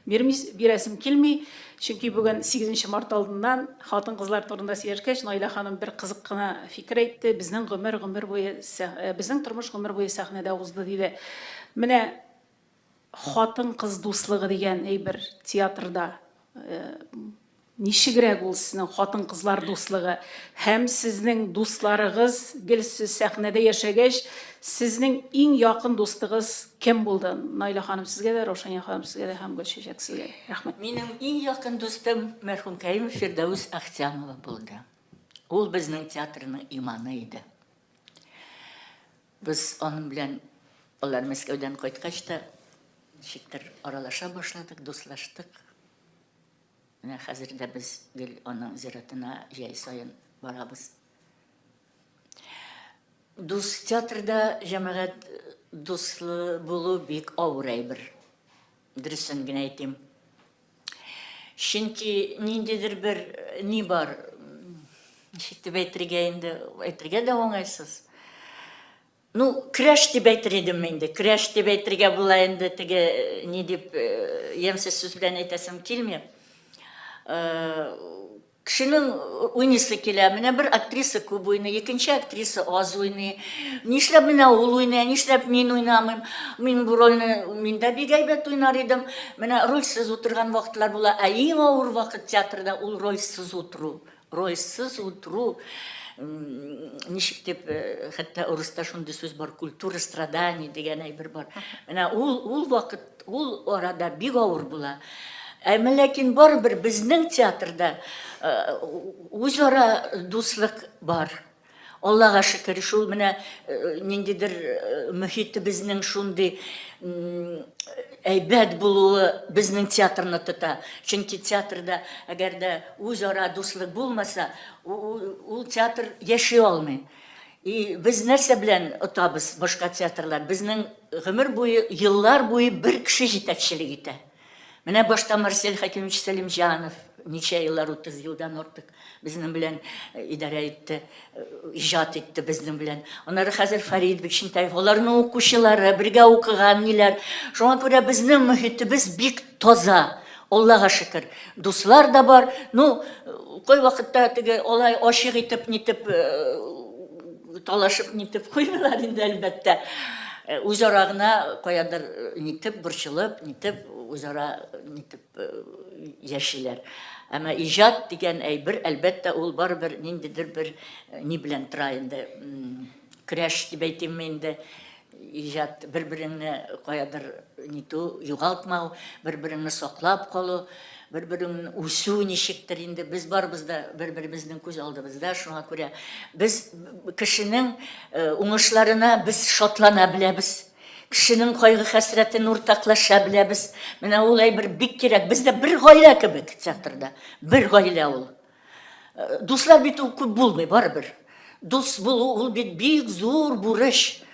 бирми, бирәсем килми. Чөнки бүген 8 март алдыннан хатын-кызлар турында сөйләшкәч, Наилә ханым бер кызык кына фикер әйтте. Безнең гомер гомер буе э, безнең тормыш гомер буе сәхнәдә узды диде. Менә Хатын-кыз дуслыгы дигән әйбер театрда ничегрәк ул сезнең хатын-кызлар дуслыгы? Һәм сезнең дусларыгыз, гел сез сәхнәдә яшәгәч, сезнең иң якын дустыгыз кем булды? Наилә ханым сезгә дә, Раушания ханым сезгә дә һәм Гөлчәчәк сезгә дә. Рәхмәт. Минем иң якын дустым мәрхүмкәем Фирдәвес Әхтямова булды. Ул безнең театрның иманы иде. Без аның белән алар Мәскәүдән кайткач та ничектер аралаша башладык, дуслаштык. Менә хәзер дә без гел аның зиратына җәй саен барабыз. Дус театрда җәмәгать дуслы булу бик авыр әйбер. Дөресен генә әйтим. Чөнки ниндидер бер ни бар, ничек дип әйтергә инде, әйтергә дә уңайсыз. Ну, көрәш дип әйтер идем инде. Көрәш дип әйтергә була инде, теге ни дип ямьсез сүз белән әйтәсем килми. Кешенең уйныйсы килә. Менә бер актриса күп уйный, икенче актриса аз уйный. Нишләп менә ул уйный, ә нишләп мин уйнамыйм? Мин бу рольне мин дә бик әйбәт уйнар идем. Менә рольсез утырган вакытлар була. Ә иң авыр вакыт театрда ул рольсез утыру. Рольсез утыру, ничек дип, хәтта урыста шундый сүз бар, культура страданий дигән әйбер бар. Менә ул ул вакыт Ул арада бик авыр була. Әмма ләкин барыбер безнең театрда үзара дуслык бар. Аллага шөкер, шул менә ниндидер мөхитебезнең шундый әйбәт булуы безнең театрны тота. Чөнки театрда әгәр дә үзара дуслык булмаса, ул театр яши алмый. И без нәрсә белән отабыз башка театрлар? Безнең гомер буе, еллар буе бер кеше җитәкчелек итә. Менә башта Марсель Хәкимович Сәлимҗанов ничә еллар, 30 елдан артык безнең белән э, идарә итте, э, иҗат итте безнең белән. Аннары хәзер Фәрид Бикчәнтәев, аларның укучылары, бергә укыган ниләр. Шуңа күрә безнең мөхитебез бик таза. Аллага шөкер, дуслар да бар. Ну, кайвакытта теге алай ачык итеп, нитеп, э, талашып нитеп куймыйлар инде, әлбәттә. Үзара гына каядыр нитеп, борчылып, нитеп, үзара нитеп яшиләр. Әмма иҗат дигән әйбер, әлбәттә, ул барыбер ниндидер бер ни белән тора инде. Көрәш дип әйтимме инде, иҗат бер-береңне каядыр нитү, югалтмау, бер-береңне саклап калу, бер-береңне үсү ничектер инде. Без барыбыз да бер-беребезнең күз алдыбызда, шуңа күрә без кешенең э, уңышларына без шатлана беләбез. Кешенең кайгы-хәсрәтен уртаклаша беләбез. Менә ул әйбер бик кирәк. Без дә бер гаилә кебек театрда. Бер гаилә ул. Дуслар бит ул күп булмый, барыбер. Дус булу ул бит бик зур бурыч.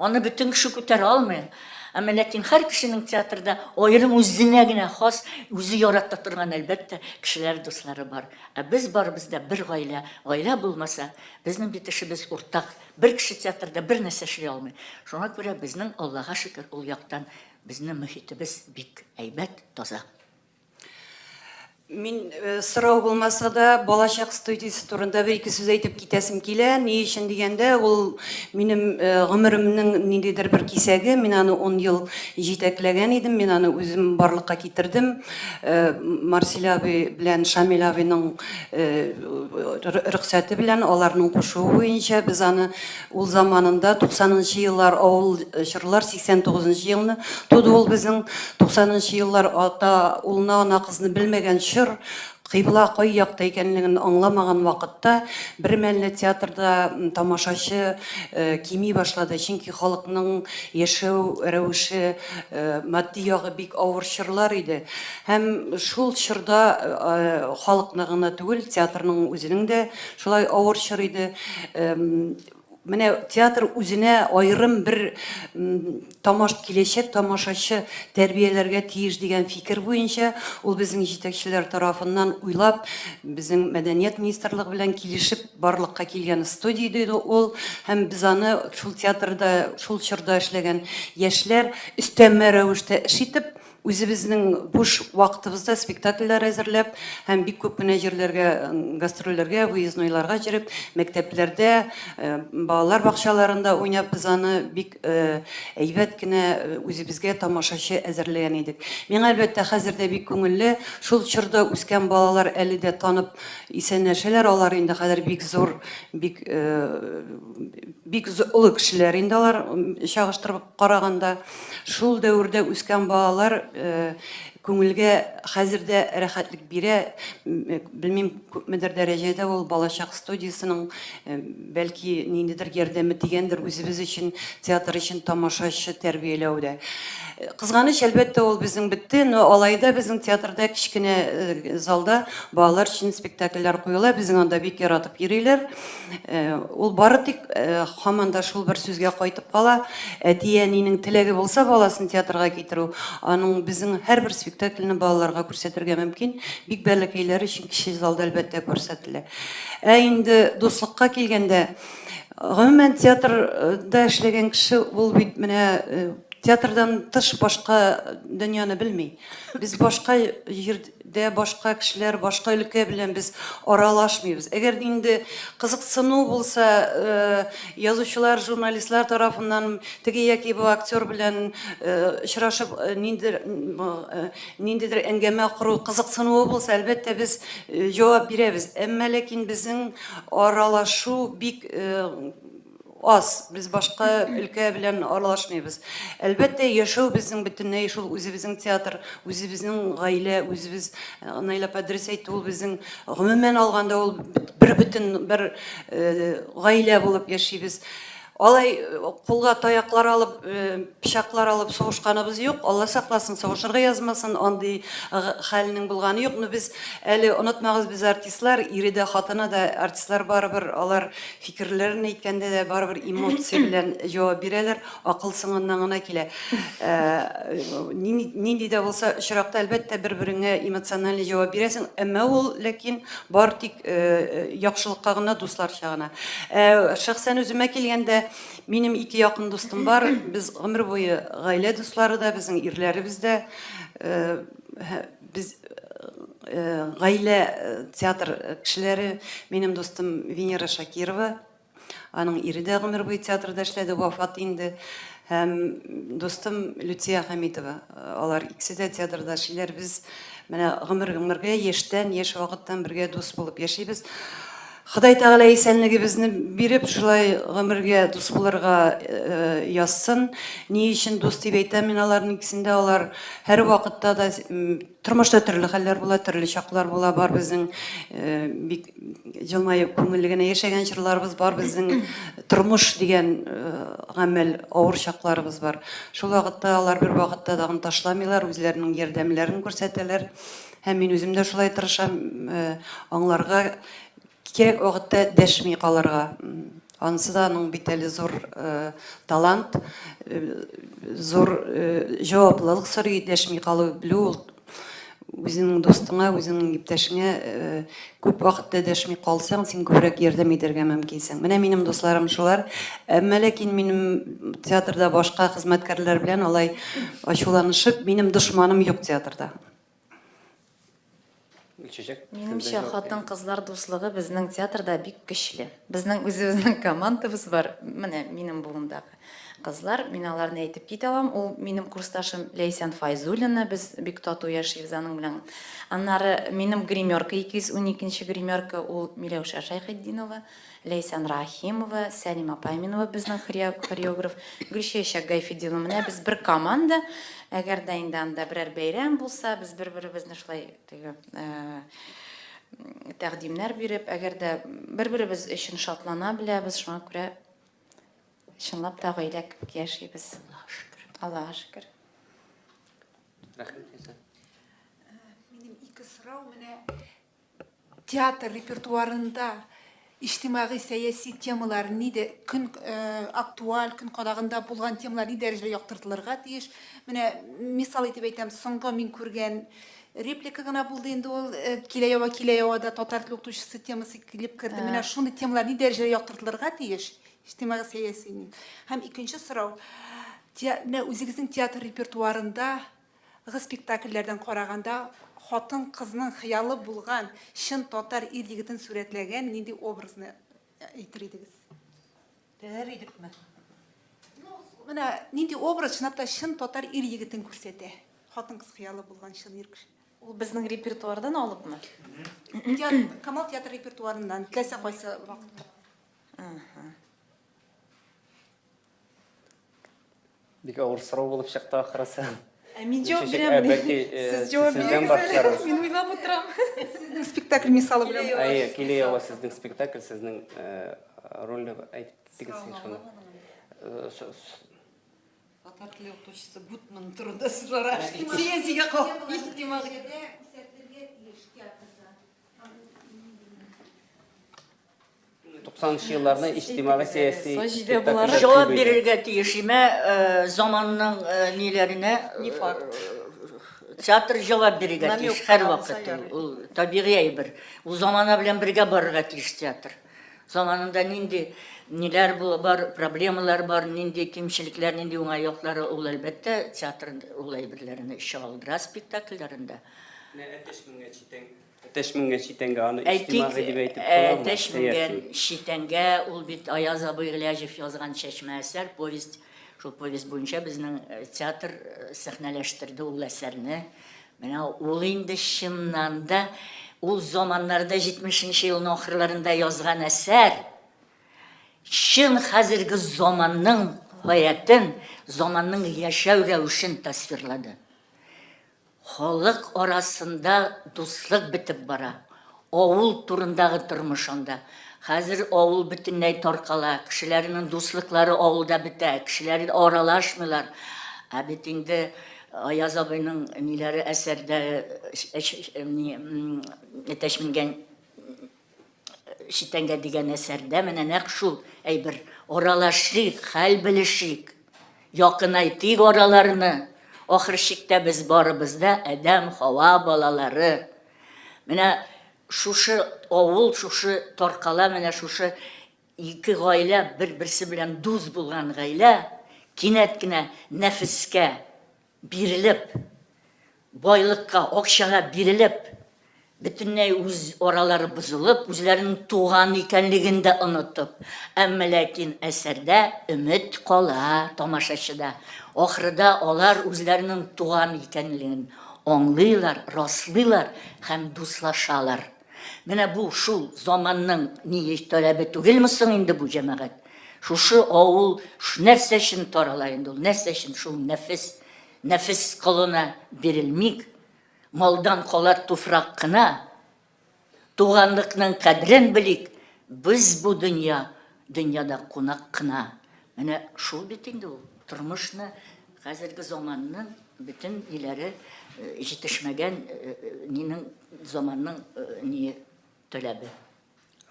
Аны бөтен кеше күтәрә алмый. Әмма ләкин һәр кешенең театрда аерым үзенә генә хас, үзе ярата торган, әлбәттә, кешеләр, дуслары бар. Ә без барыбыз да бер гаилә. Гаилә булмаса, безнең бит эшебез уртак. Бер кеше театрда бер нәрсә эшли алмый. Шуңа күрә безнең, Аллага шөкер, ул яктан безнең мохитебез бик әйбәт, таза. Мин э, сорау булмаса да, балачак студиясе турында бер ике сүз әйтеп китәсем килә. Ни өчен дигәндә, ул минем э, гомеремнең ниндидер бер кисәге. Мин аны 10 ел җитәкләгән идем, мин аны үзем барлыкка китердем. Э, Марсель абый белән Шамил абыйның рөхсәте белән, аларның кушуы буенча без аны Ул заманында 90 нчы еллар авыл чорлар 89 нчы елны туды ул безнең 90 нчы еллар ата улны ана кызны белмәгән чор кыйбла кай якта икәнлеген аңламаган вакытта бер мәлне театрда тамашачы кими башлады, чөнки халыкның яшәү рәвеше матди ягы бик авыр чорлар иде. Һәм шул чорда халыкны гына түгел, театрның үзенең дә Шулай авыр чор иде. Менә театр үзенә аерым бер тамаш киләчәк тамашачы тәрбияләргә тиеш дигән фикер буенча ул безнең җитәкчеләр тарафыннан уйлап, безнең мәдәният министрлыгы белән килешеп барлыкка килгән студия иде ул. Һәм без аны шул театрда, шул чорда эшләгән яшьләр өстәмә рәвештә эш итеп, Үзебезнең буш вакытыбызда спектакльләр әзерләп һәм бик күп кенә җирләргә гастрольләргә, выезднойларга йөреп, мәктәпләрдә, балалар бакчаларында уйнап без аны бик әйбәт кенә үзебезгә тамашачы әзерләгән идек. Миңа, әлбәттә, хәзер дә бик күңелле. Шул чорда үскән балалар әле дә танып исәнләшәләр. Алар инде хәзер бик зур, бик бик олы кешеләр инде алар чагыштырып караганда. Шул дәвердә үскән балалар күңелгә хәзер дә рәхәтлек бирә. Белмим, күпмедер дәрәҗәдә ул балачак студиясенең бәлки ниндидер ярдәме тигәндер үзебез өчен, театр өчен тамашачы тәрбияләүдә. Кызганыч, әлбәттә, ул безнең бетте, но алай да безнең театрда кечкенә залда балалар өчен спектакльләр куела, безнең анда бик яратып йөриләр. Ул бары тик һаман да шул бер сүзгә кайтып кала. Әти-әнинең теләге булса баласын театрга китерү, аның безнең һәрбер спектакльне балаларга күрсәтергә мөмкин. Бик бәләкәйләр өчен кече залда әлбәттә күрсәтелә. Ә инде дуслыкка килгәндә, гомумән театрда эшләгән кеше ул бит менә театрдан тыш башка дөньяны белми. Без башка җир дә башка кешеләр, башка өлкә белән без аралашмыйбыз. Әгәр инде кызыксыну булса, э, язучылар, журналистлар тарафыннан теге яки бу актер белән э, очрашып, э, ниндидер, ниндидер әңгәмә кору кызыксынуы булса, әлбәттә, без җавап бирәбез. Әмма ләкин безнең аралашу бик Аз, без башка өлкә белән аралашмыйбыз. Әлбәттә, яшәү безнең бөтенләй шул үзебезнең театр, үзебезнең гаилә, үзебез, э, Наилә апа дөрес әйтте, ул безнең гомумән алганда ул бер бөтен бер э, гаилә булып яшибез. Алай э, кулга таяклар алып, пычаклар алып сугышканыбыз юк. Алла сакласын, сугышырга язмасын, андый хәлнең булганы юк. Но без әле онытмагыз, без артистлар, ире дә, хатыны да артистлар барыбер алар Фикерләрен әйткәндә дә барыбер эмоция белән җавап бирәләр, акыл соңыннан гына килә. Э, нинди дә булса очракта, әлбәттә, бер-береңә эмоциональный җавап бирәсең, әмма ул ләкин бар тик э, яхшылыкка гына, дусларча гына. Э, шәхсән үземә килгәндә, минем ике якын дустым бар, без гомер буе гаилә дуслары да, безнең ирләребез дә, без гаилә театр кешеләре, минем дустым Венера Шакирова. Аның ире дә гомер буе театрда эшләде, вафат инде. Һәм дустым Люция Хәмитова. Алар икесе дә театрда эшлиләр. Без менә гомер-гомергә яшьтән, яшь вакыттан бергә дус булып яшибез. Ходай Тәгалә исәнлегебезне биреп, шулай гомергә дус булырга язсын. Ни өчен дус дип әйтәм мин аларның икесен дә, алар һәрвакытта да тормышта төрле хәлләр була, төрле чаклар була, бар безнең бик җылмаеп күңелле генә яшәгән чорларыбыз бар, безнең тормыш дигән гамәл авыр чакларыбыз бар. Шул вакытта алар бер вакытта да ташламыйлар, үзләренең ярдәмнәрен күрсәтәләр. Һәм мин үзем дә шулай тырышам, аңларга, кирәк вакытта дәшми калырга. Анысы да аның бит әле зур талант, зур җаваплылык сорый, дәшми калу белү ул үзеңнең дустыңа, үзеңнең иптәшеңә күп вакытта дәшми калсаң, син күбрәк ярдәм итәргә мөмкинсең. Менә минем дусларым шулар. Әмма ләкин минем театрда башка хезмәткәрләр белән алай ачуланышып, минем дошманым юк театрда. Гөлчәчәк. Минемчә, хатын-кызлар дуслыгы безнең театрда бик көчле. Безнең үзебезнең командабыз бар. Менә минем буындагы кызлар, мин аларны әйтеп китә алам. Ул минем курсташым Ләйсән Файзуллина, без бик тату яшибез аның белән. Аннары минем гримерка, 212 нче гримерка, ул Миләүшә Шәйхетдинова. Ләйсән Рахимова, Сәлимә Пайминова безнең хореограф, Гөлчәчәк Гайфетдинова. Менә без бер команда. Әгәр дә инде анда берәр бәйрәм булса, без бер-беребезне шулай теге тәкъдимнәр биреп, әгәр дә бер-беребез өчен шатлана беләбез, шуңа күрә чынлап та гаилә кебек яшибез. Аллаһка шөкер. Аллаһка шөкер. Рәхмәт, Ләйсән. Минем ике сорау менә Театр репертуарында иҗтимагый-сәяси темалар ни дә көн актуаль, көн кадагында булган темалар ни дәрәҗәдә яктыртылырга тиеш? Менә мисал итеп әйтәм, соңгы мин күргән реплика гына булды инде ул, Килә ява, килә ява да татар теле укытучысы темасы килеп керде. Менә шундый темалар ни дәрәҗәдә яктыртылырга тиеш? Иҗтимагый-сәяси. Һәм икенче сорау, менә үзегезнең театр репертуарында Гы спектакльләрдән караганда, хатын-кызның хыялы булган чын татар ир-егетен сурәтләгән нинди образны әйтер идегез? Теләр идекме? Ну, менә нинди образ чынлап та чын татар ир-егетен күрсәтә? Хатын-кыз хыялы булган чын ир кеше. Ул безнең репертуардан алыпмы? Театр, Камал театры репертуарыннан, теләсә кайсы вакытта. Бик авыр сорау булып чыкты ахрысы. Ә мин җавап бирәм. Ә, бәлки, э, Сез җавап сездән бирегез әле. башларбыз. Мин уйлап утырам. Сезнең спектакль мисалы белән. Әйе, килә ява сезнең спектакль, сезнең э, рольне әйтеп киттегез син шуны. Э, Татар теле укытучысы Гутман турында сүз бара. Сәясигә кал. Иҗтимагый. Күрсәтелергә тиеш театрда. 90 нчы елларны иҗтимагый-сәяси Саҗидә буларак. спектакльләр Җавап күп иде. бирергә тиеш имә э, заманның э, ниләренә Не факт. э, театр җавап бирергә Намек тиеш кына һәрвакыт булса ул, ярый. ул табигый әйбер. Ул замана белән бергә барырга тиеш театр. Заманында нинди ниләр бар, проблемалар бар, нинди кимчелекләр, нинди уңай яклары, ул әлбәттә театр ул әйберләрне чагылдыра спектакльләрендә. Менә әтәч менгән читән Әтәч менгән читәнгә аны Әйтик, иҗтимагый дип әйтеп буламы? әтәч менгән Сәяси. читәнгә ул бит Аяз абый Гыйләҗев язган чәчмә әсәр, повесть. Шул повесть буенча безнең э, театр э, сәхнәләштерде ул әсәрне. Менә ул инде чыннан да ул заманнарда 70 нче елның ахырларында язган әсәр чын хәзерге заманның хаятын, заманның яшәү рәвешен тасвирлады. Халык арасында дуслык бетеп бара. Авыл турындагы тормыш анда. Хәзер авыл бөтенләй таркала, кешеләрнең дуслыклары авылда бетә, кешеләр аралашмыйлар. Ә бит инде Аяз абыйның ниләре әсәрдә әтәч менгән Читәнгә дигән әсәрдә менә нәкъ шул әйбер. Аралашыйк, хәл белешик, якынайтыйк араларны. Ахыр чиктә без барыбыз да Адәм, Хава балалары. Менә шушы авыл, шушы таркала, менә шушы ике гаилә, бер-берсе белән дус булган гаилә, кинәт кенә нәфескә бирелеп, байлыкка, акчага бирелеп, Бөтенләй үз аралары бозылып, үзләренең туган икәнлеген дә онытып. Әмма ләкин әсәрдә өмет кала тамашачыда. Ахырда алар үзләренең туган икәнлеген аңлыйлар, раслыйлар һәм дуслашалар. Менә бу шул заманның ние таләбе түгелме соң инде бу, җәмәгать? Шушы авыл нәрсә өчен тарала инде ул? Нәрсә өчен шул нәфес, нәфес колына бирелмик? Малдан калар туфрак кына. Туганлыкның кадерен белик, без бу дөнья, дөньяда кунак кына. Менә шул бит инде ул тормышны, хәзерге заманның бөтен ниләре җитешмәгән нинең заманның ние таләбе.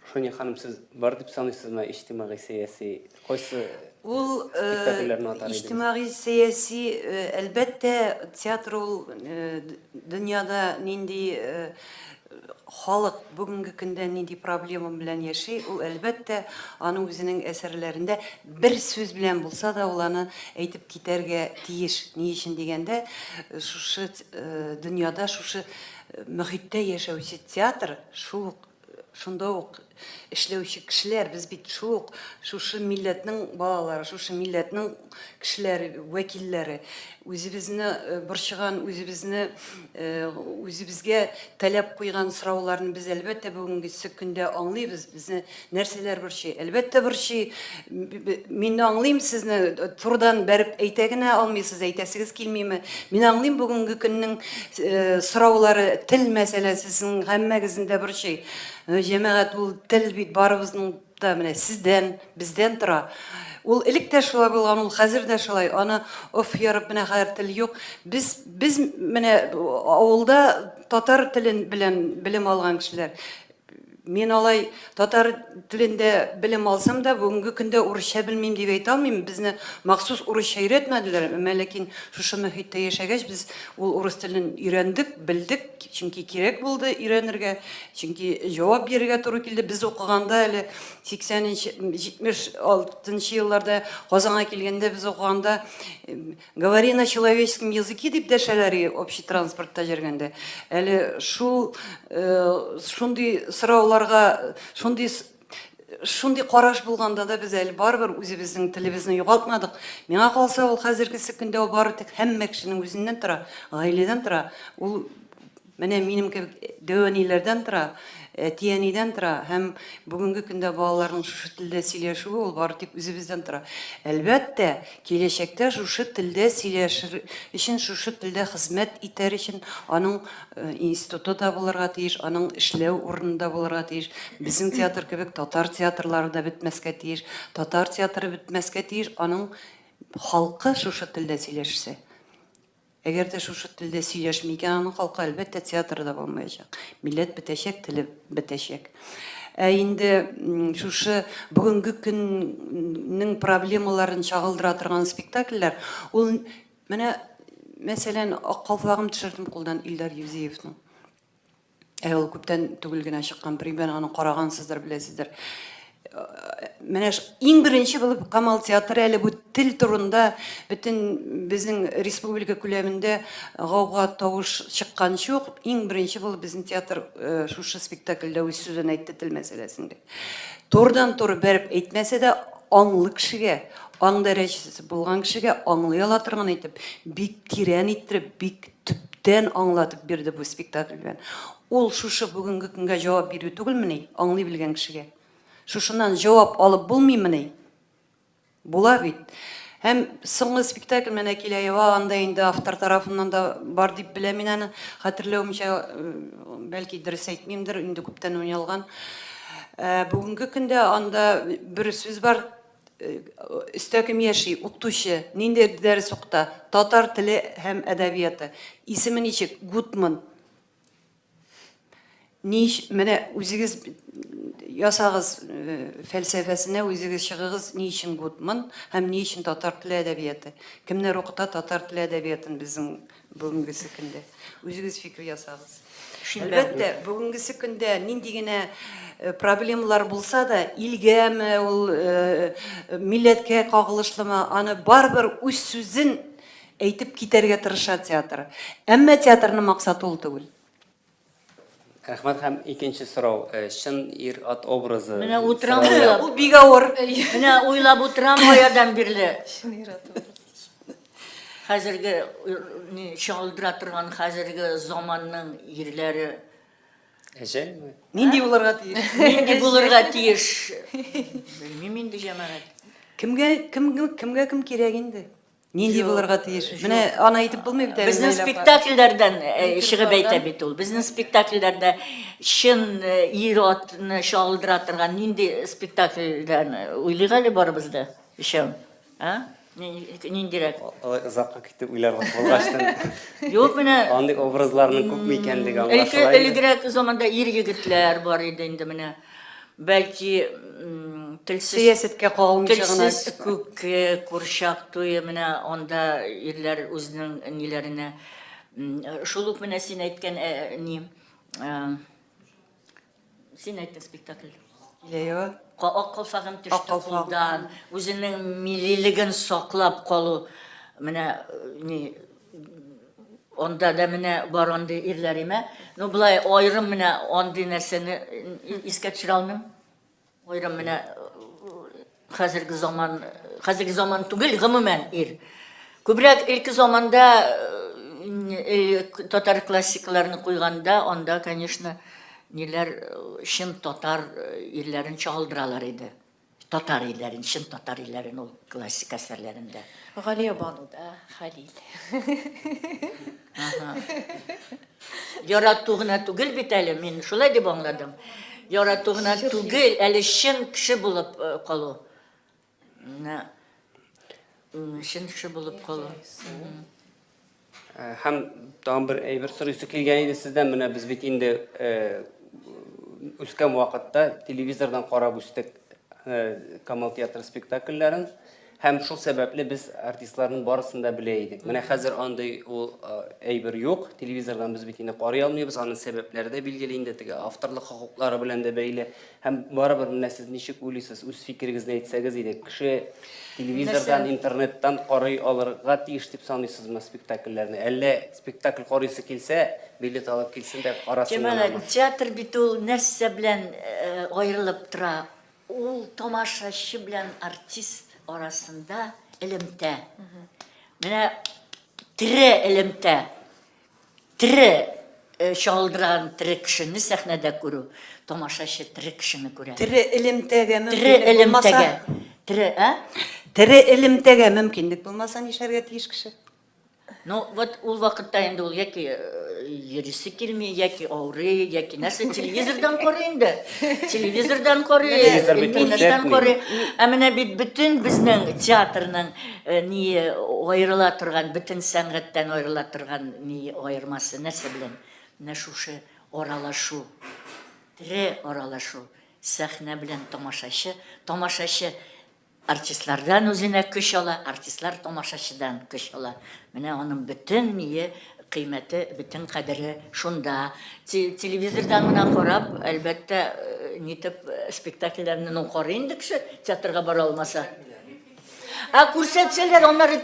Рушания ханым, сез бар дип саныйсызмы иҗтимагый-сәяси? Кайсы Ул спектакльләрне атар идегез? Иҗтимагый-сәяси, әлбәттә, театр ул дөньяда нинди халык бүгенге көндә нинди проблема белән яши, ул, әлбәттә, аны үзенең әсәрләрендә бер сүз белән булса да ул аны әйтеп китәргә тиеш. Ни өчен дигәндә, шушы дөньяда, шушы мөхиттә яшәүче театр шул ук Шунда ук эшләүче кешеләр, без бит шул ук шушы милләтнең балалары, шушы милләтнең кешеләре, вәкилләре. Үзебезне э, борчыган, үзебезне э, үзебезгә таләп куйган сорауларны без әлбәттә бүгенгесе көндә аңлыйбыз. Безне нәрсәләр борчый? Әлбәттә борчый. Мин аңлыйм сезне, турыдан бәреп әйтә генә алмыйсыз, әйтәсегез килмиме? Мин аңлыйм бүгенге көннең э, сораулары, тел мәсьәләсе сезнең һәммәгезне дә борчый. Э, җәмәгать, ул тел бит барыбызның да менә сездән, бездән тора. Ул элек тә шулай булган, ул хәзер дә шулай. Аны оф ярып менә хәзер тел юк. Без без менә авылда татар телен белән белем алган кешеләр. Мин алай татар телендә белем алсам да, бүгенге көндә урысча белмим дип әйтә алмыйм. Безне махсус урысча өйрәтмәделәр, әмма ләкин шушы мөхиттә яшәгәч, без ул урыс телен өйрәндек, белдек, чөнки кирәк булды өйрәнергә, чөнки җавап бирергә туры килде. Без укыганда әле 80 нче, 76 нчы елларда Казанга килгәндә без укыганда Говори на человеческом языке дип дәшәләр и общий транспортта йөргәндә. Әле шул э, шундый сорауларга, шундый шундый караш булганда да без әле барыбер үзебезнең телебезне югалтмадык. Миңа калса, ул хәзергесе көндә ул бары тик һәммә кешенең үзеннән тора, гаиләдән тора. Ул Менә минем кебек дәү әниләрдән тора, әти-әнидән тора һәм бүгенге көндә балаларның шушы телдә сөйләшүе ул бары тик үзебездән тора. Әлбәттә, киләчәктә шушы телдә сөйләшер өчен, шушы телдә хезмәт итәр өчен аның э, институты да булырга тиеш, аның эшләү урыны да булырга тиеш. Безнең театр кебек татар театрлары да бетмәскә тиеш. Татар театры бетмәскә тиеш, аның халкы шушы телдә сөйләшсә. Әгәр дә шушы телдә сөйләшми икән аның халкы, әлбәттә, театры да булмаячак. Милләт бетәчәк, теле бетәчәк. Ә инде шушы бүгенге көннең проблемаларын чагылдыра торган спектакльләр, ул менә, мәсәлән, Ак калфагым төшердем кулдан Илдар Юзиевның. Ә ул күптән түгел генә чыккан премьера, аны карагансыздыр, беләсездер. Менә иң беренче булып Камал театры әле бу тел турында бөтен безнең республика күләмендә гауга тавыш чыкканчы ук иң беренче булып безнең театр э, шушы спектакльдә үз сүзен әйтте тел мәсьәләсендә. Турыдан-туры бәреп әйтмәсә дә, аңлы кешегә, аң дәрәҗәсе булган кешегә аңлый ала торган итеп, бик тирән иттереп, бик төптән аңлатып бирде бу спектакль белән. Ул шушы бүгенге көнгә җавап бирү түгелмени, аңлый белгән кешегә? Шушыннан җавап алып булмыймыни? Була бит. Һәм соңгы спектакль менә килә ява, анда инде автор тарафыннан да бар дип беләм мин аны. Хәтерләвемчә, бәлки дөрес әйтмимдер, инде күптән уйналган. Ә, бүгенге көндә анда бер сүз бар, Өстә кем яши? Укытучы. Нинди дәрес укыта? Татар теле һәм әдәбияты. Исеме ничек? Гутман. Ни менә үзегез ясагыз э, фәлсәфәсенә үзегез чыгыгыз, ни өчен Гутман һәм ни өчен татар теле әдәбияты? Кемнәр укыта татар теле әдәбиятын безнең бүгенгесе көндә? Үзегез фикер ясагыз. Әлбәттә, бүгенгесе көндә нинди генә э, проблемалар булса да, илгәме ул, э, милләткә кагылышлымы, аны барыбер үз сүзен әйтеп китәргә тырыша театр. Әмма театрның максаты ул түгел. Рәхмәт һәм икенче сорау, чын ир-ат образы. Менә утырам уйлап. Бу бик авыр. Менә уйлап утырам баядан бирле. Чын ир-ат образы. Хәзерге ни чагылдыра торган хәзерге заманның ирләре. Әҗәлме? Нинди булырга тиеш? Нинди булырга тиеш? Белмим инде, җәмәгать. Кемгә кем кемгә кем кирәк инде? Нинди булырга тиеш? Менә аны әйтеп булмый бит әле. Безнең спектакльләрдән э, чыгып әйтә бит ул. Безнең спектакльләрдә чын э, ир-атны чагылдыра торган нинди спектакльдән э, уйлыйк әле барыбыз да? Өчәү. А? Ниндирәк? Алай озакка китеп уйларга булгачтын. Юк, менә андый образларның күпме икәнлеге аңлашыла. Элегрәк заманда ир-егетләр бар иде инде менә. Бәлки, телсез Сәясәткә кагылмыйча гына. Телсез күк курчак туе менә анда ирләр үзенең ниләренә шул ук менә син әйткән ни син әйттең спектакль. Киләева. Ак калфагым төште кулдан. Үзенең миллилеген саклап калу менә ни Анда да менә бар андый ирләр имә. Ну, болай аерым менә андый нәрсәне искә төшерә алмыйм. Аерым менә хәзерге заман, хәзерге заман түгел, гомумән ир. Күбрәк илке заманда татар классикаларны куйганда, анда, конечно, ниләр чын татар ирләрен чагылдыралар иде. Татар илләрен, чын татар илләрен ул классик әсәрләрендә. Галиябануда Хәлил. Ярату гына түгел бит әле, мин шулай дип аңладым. Ярату гына түгел, әле чын кеше булып э, калу. Менә чын кеше булып калу. Э, һәм тагын бер әйбер сорыйсы килгән иде сездән. Менә без бит инде э, үскән вакытта телевизордан карап үстек э, Камал театры спектакльләрен. Һәм шул сәбәпле без артистларның барысын да белә идек. Менә хәзер андый ул әйбер юк. Телевизордан без бит инде карый алмыйбыз. Аның сәбәпләре дә билгеле инде, теге авторлык хокуклары белән дә бәйле. Һәм барыбер менә сез ничек уйлыйсыз, үз фикерегезне әйтсәгез иде. Кеше Телевизордан, интернеттан карый алырга тиеш дип саныйсызмы спектакльләрне? Әллә спектакль карыйсы килсә, билет алып килсен дә карасын гынамы? Җәмәгать, театр бит ул нәрсә белән аерылып тора? Ул тамашачы белән артист арасында элемтә. Менә тере элемтә. Тере чагылдырган тере кешене сәхнәдә күрү, тамашачы тере кешене күрә. Тере элемтәгә Тере мөмкинлек булмаса, элемтәгә. Тере, ә? Тере элемтәгә мөмкинлек булмаса нишләргә тиеш кеше? Ну, вот ул вакытта инде ул яки йөрисе килми, яки авырый, яки нәрсә, телевизордан карый инде. Телевизордан карый, Телевизор бит интернеттан күрсәтми. карый. Ә менә бит бөтен безнең театрның Ни аерыла торган, бөтен сәнгатьтән аерыла торган ни аермасы нәрсә белән? Менә шушы аралашу, тере аралашу, сәхнә белән тамашачы, тамашачы артистлардан үзенә көч ала, артистлар тамашачыдан көч ала. Менә аның бөтен ние кыйммәте, бөтен кадере шунда. Телевизордан гына карап, әлбәттә, нитеп спектакльләрне ну карый инде кеше, театрга бара алмаса. Ә күрсәтсәләр, аннары...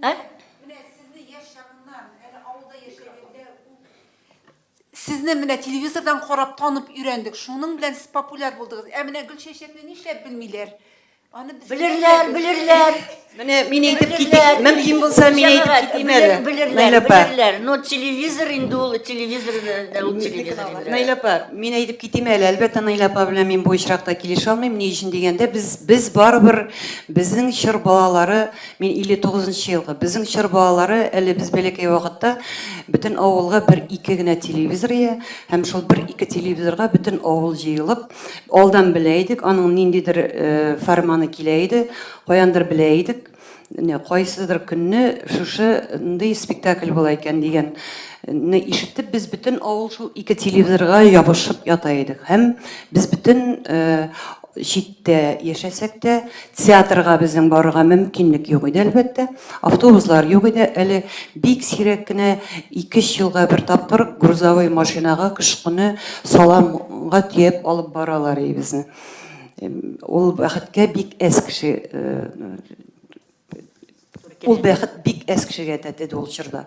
Ә? Менә сезне яшь чагыннан, әле авылда яшәгәндә үк Сезне менә телевизордан карап танып өйрәндек. Шуның белән сез популяр булдыгыз. Ә менә Гөлчәчәкне нишләп белмиләр? Аны без Белерләр, белерләр. Менә мин әйтеп китик, мөмкин булса мин әйтеп китим әле. Белерләр, белерләр. Но телевизор инде ул, телевизор да ул телевизор инде. Наилә апа, мин әйтеп китим әле. Әлбәттә, Наилә апа белән мин бу очракта килешә алмыйм. Ни өчен дигәндә, без без барыбер безнең чор балалары, мин 59 нчы елгы, безнең чор балалары әле без бәләкәй вакытта бөтен авылга бер-ике генә телевизор ия һәм шул бер-ике телевизорга бөтен авыл җыелып, алдан белә идек, аның ниндидер э, фәрманы килә иде, каяндыр белә идек, менә кайсыдыр көнне шушындый спектакль була икән дигән не ишетеп, без бөтен авыл шул ике телевизорга ябышып ята идек. Һәм без бөтен э, читтә яшәсәк тә, театрга безнең барырга мөмкинлек юк иде, әлбәттә. Автобуслар юк иде. Әле бик сирәк кенә ике-өч елга бер тапкыр грузовой машинага кыш көне саламга төяп алып баралар иде безне. Ул бәхеткә бик әз кеше э, Ул бәхет бик әз кешегә тәтеде ул чорда.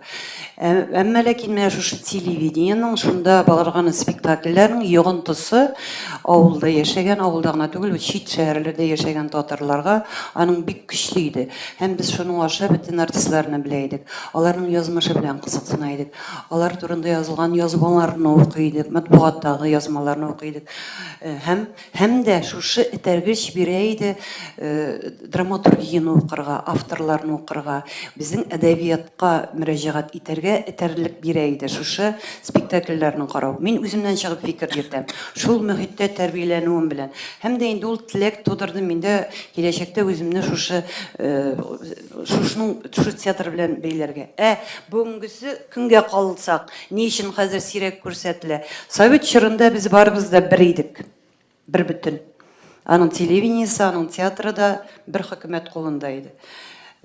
Әмма ләкин менә шушы телевидениенең, шунда барган спектакльләрнең йогынтысы авылда яшәгән, авылда гына түгел, чит шәһәрләрдә яшәгән татарларга аның бик көчле иде. Һәм без шуның аша бөтен артистларны белә идек. Аларның язмышы белән кызыксына идек. Алар турында язылган язмаларны укый идек, матбугаттагы язмаларны укый идек. Һәм Һәм дә шушы этәргеч бирә иде драматургияне укырга, авторларны укырга, безнең әдәбиятка мөрәҗәгать итәргә этәрлек бирә иде шушы спектакльләрне карау. Мин үземнән чыгып фикер йөртәм. Шул мөхиттә тәрбияләнүем белән. Һәм дә инде ул теләк тудырды миндә киләчәктә үземне шушы шушының шушы театр белән бәйләргә. Ә бүгенгесе көнгә калсак, ни өчен хәзер сирәк күрсәтелә? Совет чорында без барыбыз да бер идек. Бер бөтен. Аның телевидениесе, аның театры да бер хөкүмәт кулында иде.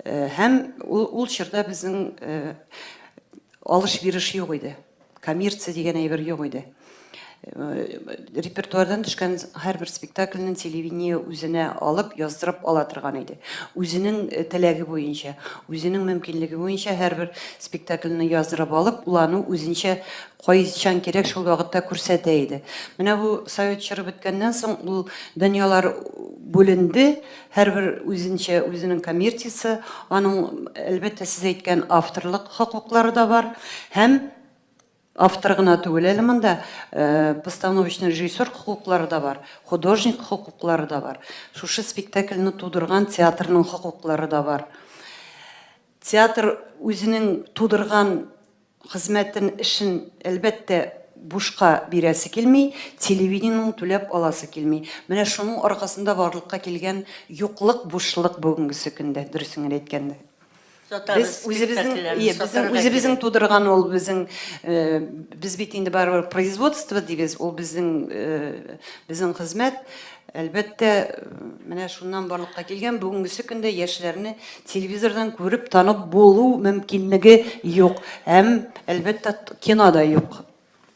Э, һәм ул, ул чорда безнең э, алыш-биреш юк иде. Коммерция дигән әйбер юк иде. Э, репертуардан төшкән һәрбер спектакльне телевидение үзенә алып, яздырып ала торган иде. Үзенең э, теләге буенча, үзенең мөмкинлеге буенча һәрбер спектакльне яздырып алып, ул аны үзенчә кайчан кирәк шул вакытта күрсәтә иде. Менә бу совет чоры беткәннән соң ул дөньялар бүленде, һәрбер үзенчә үзенең коммерциясе, аның, әлбәттә, сез әйткән авторлык хокуклары да бар һәм Автор гына түгел әле монда, постановочный режиссер хокуклары да бар, художник хокуклары да бар. Шушы спектакльне тудырган театрның хокуклары да бар. Театр үзенең тудырган хезмәтен, эшен, әлбәттә, бушка бирәсе килми, телевидениенең түләп аласы килми. Менә шуның аркасында барлыкка килгән юклык, бушлык бүгенгесе көндә, дөресен генә әйткәндә. Без үзебезнең, ие, безнең үзебезнең тудырган ул безнең, э, без бит инде барыбер производство дибез, ул безнең, э, безнең хезмәт. Әлбәттә, менә шуннан барлыкка килгән бүгенгесе көндә яшьләрне телевизордан күреп, танып булу мөмкинлеге юк. Һәм, әлбәттә, кино да юк.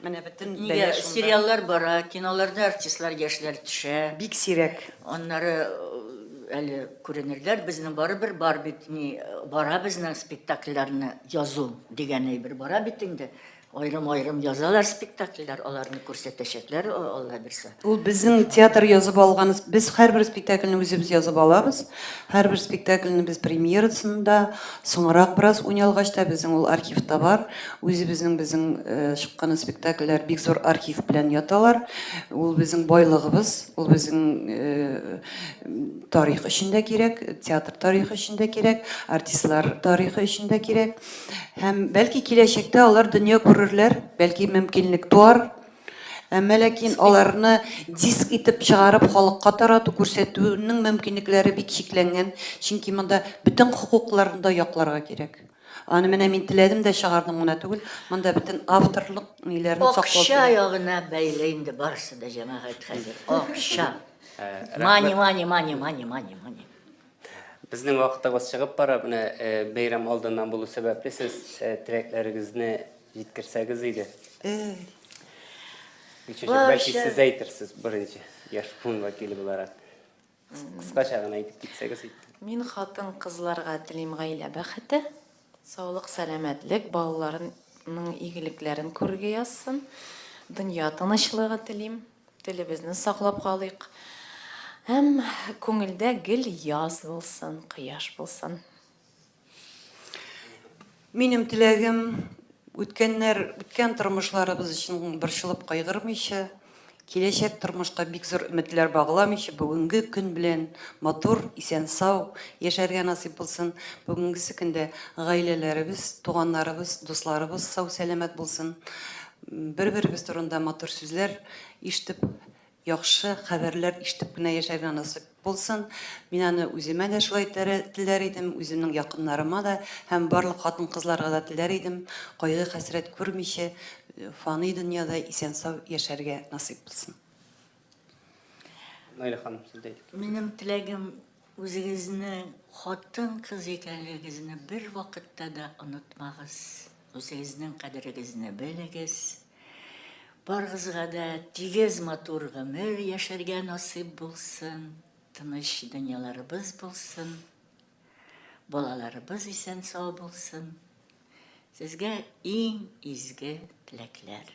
Менә бөтен Нигә бәла шунда. сериаллар бара, киноларда артистлар яшьләр төшә. Бик сирәк. Аннары әле күренерләр, безнең барыбер бар бит, ни, бара безнең спектакльләрне язу дигән әйбер бара бит инде. Аерым-аерым язалар спектакльләр, аларны күрсәтәчәкләр, Алла бирсә. Ул безнең театр язып алган, без һәрбер спектакльне үзебез язып алабыз. Һәрбер спектакльне без премьерасында, соңрак бераз уйналгач та безнең ул архивта бар. Үзебезнең безнең чыккан спектакльләр бик зур архив белән яталар. Ул безнең байлыгыбыз, ул безнең тарих өчен дә кирәк, театр тарихы өчен дә кирәк, артистлар тарихы өчен дә кирәк. Һәм бәлки киләчәктә алар дөнья күрерләр, бәлки мөмкинлек туар. Әмма ләкин аларны диск итеп чыгарып халыкка тарату, күрсәтүнең мөмкинлекләре бик чикләнгән, чөнки монда бөтен хокукларны да якларга кирәк. Аны менә мин теләдем дә чыгардым гына түгел, монда бөтен авторлык ниләрен саклау Акча кирәк. ягына бәйле инде барысы да, җәмәгать, хәзер. Акча. Мани, мани, мани, мани, мани, мани. Безнең вакытыбыз чыгып бара, менә бәйрәм алдыннан булу сәбәпле сез теләкләрегезне җиткерсәгез иде. Гөлчәчәк, бәлки сез әйтерсез беренче, яшь буын вәкиле буларак. Кыскача гына әйтеп китсәгез иде. Мин хатын-кызларга телим гаилә бәхете, саулык, сәламәтлек, балаларының игелекләрен күрергә язсын, дөнья тынычлыгы телим, телебезне саклап калыйк һәм күңелдә гел яз булсын, кояш булсын. Минем теләгем, үткәннәр, үткән тормышларыбыз өчен борчылып кайгырмыйча, киләчәк тормышка бик зур өметләр багламыйча, бүгенге көн белән матур, исән-сау яшәргә насыйп булсын. Бүгенгесе көндә гаиләләребез, туганнарыбыз, дусларыбыз сау-сәламәт булсын. Бер-беребез турында матур сүзләр ишетеп, Яхшы хәбәрләр ишетеп кенә яшәргә насыйп булсын. Мин аны үземә дә шулай теләр идем, үземнең якыннарыма да һәм барлык хатын-кызларга да теләр идем, кайгы-хәсрәт күрмичә, фани дөньяда исән-сау яшәргә насыйп булсын. Наилә ханым, сез дә әйтеп китегез. Минем теләгем, үзегезнең хатын-кыз икәнлегегезне бервакытта да онытмагыз. Үзегезнең кадерегезне белегез. Барыгызга да тигез матур гомер яшәргә насыйп булсын, тыныч дөньяларыбыз булсын. Балаларыбыз исән-сау булсын. Сезгә иң изге теләкләр.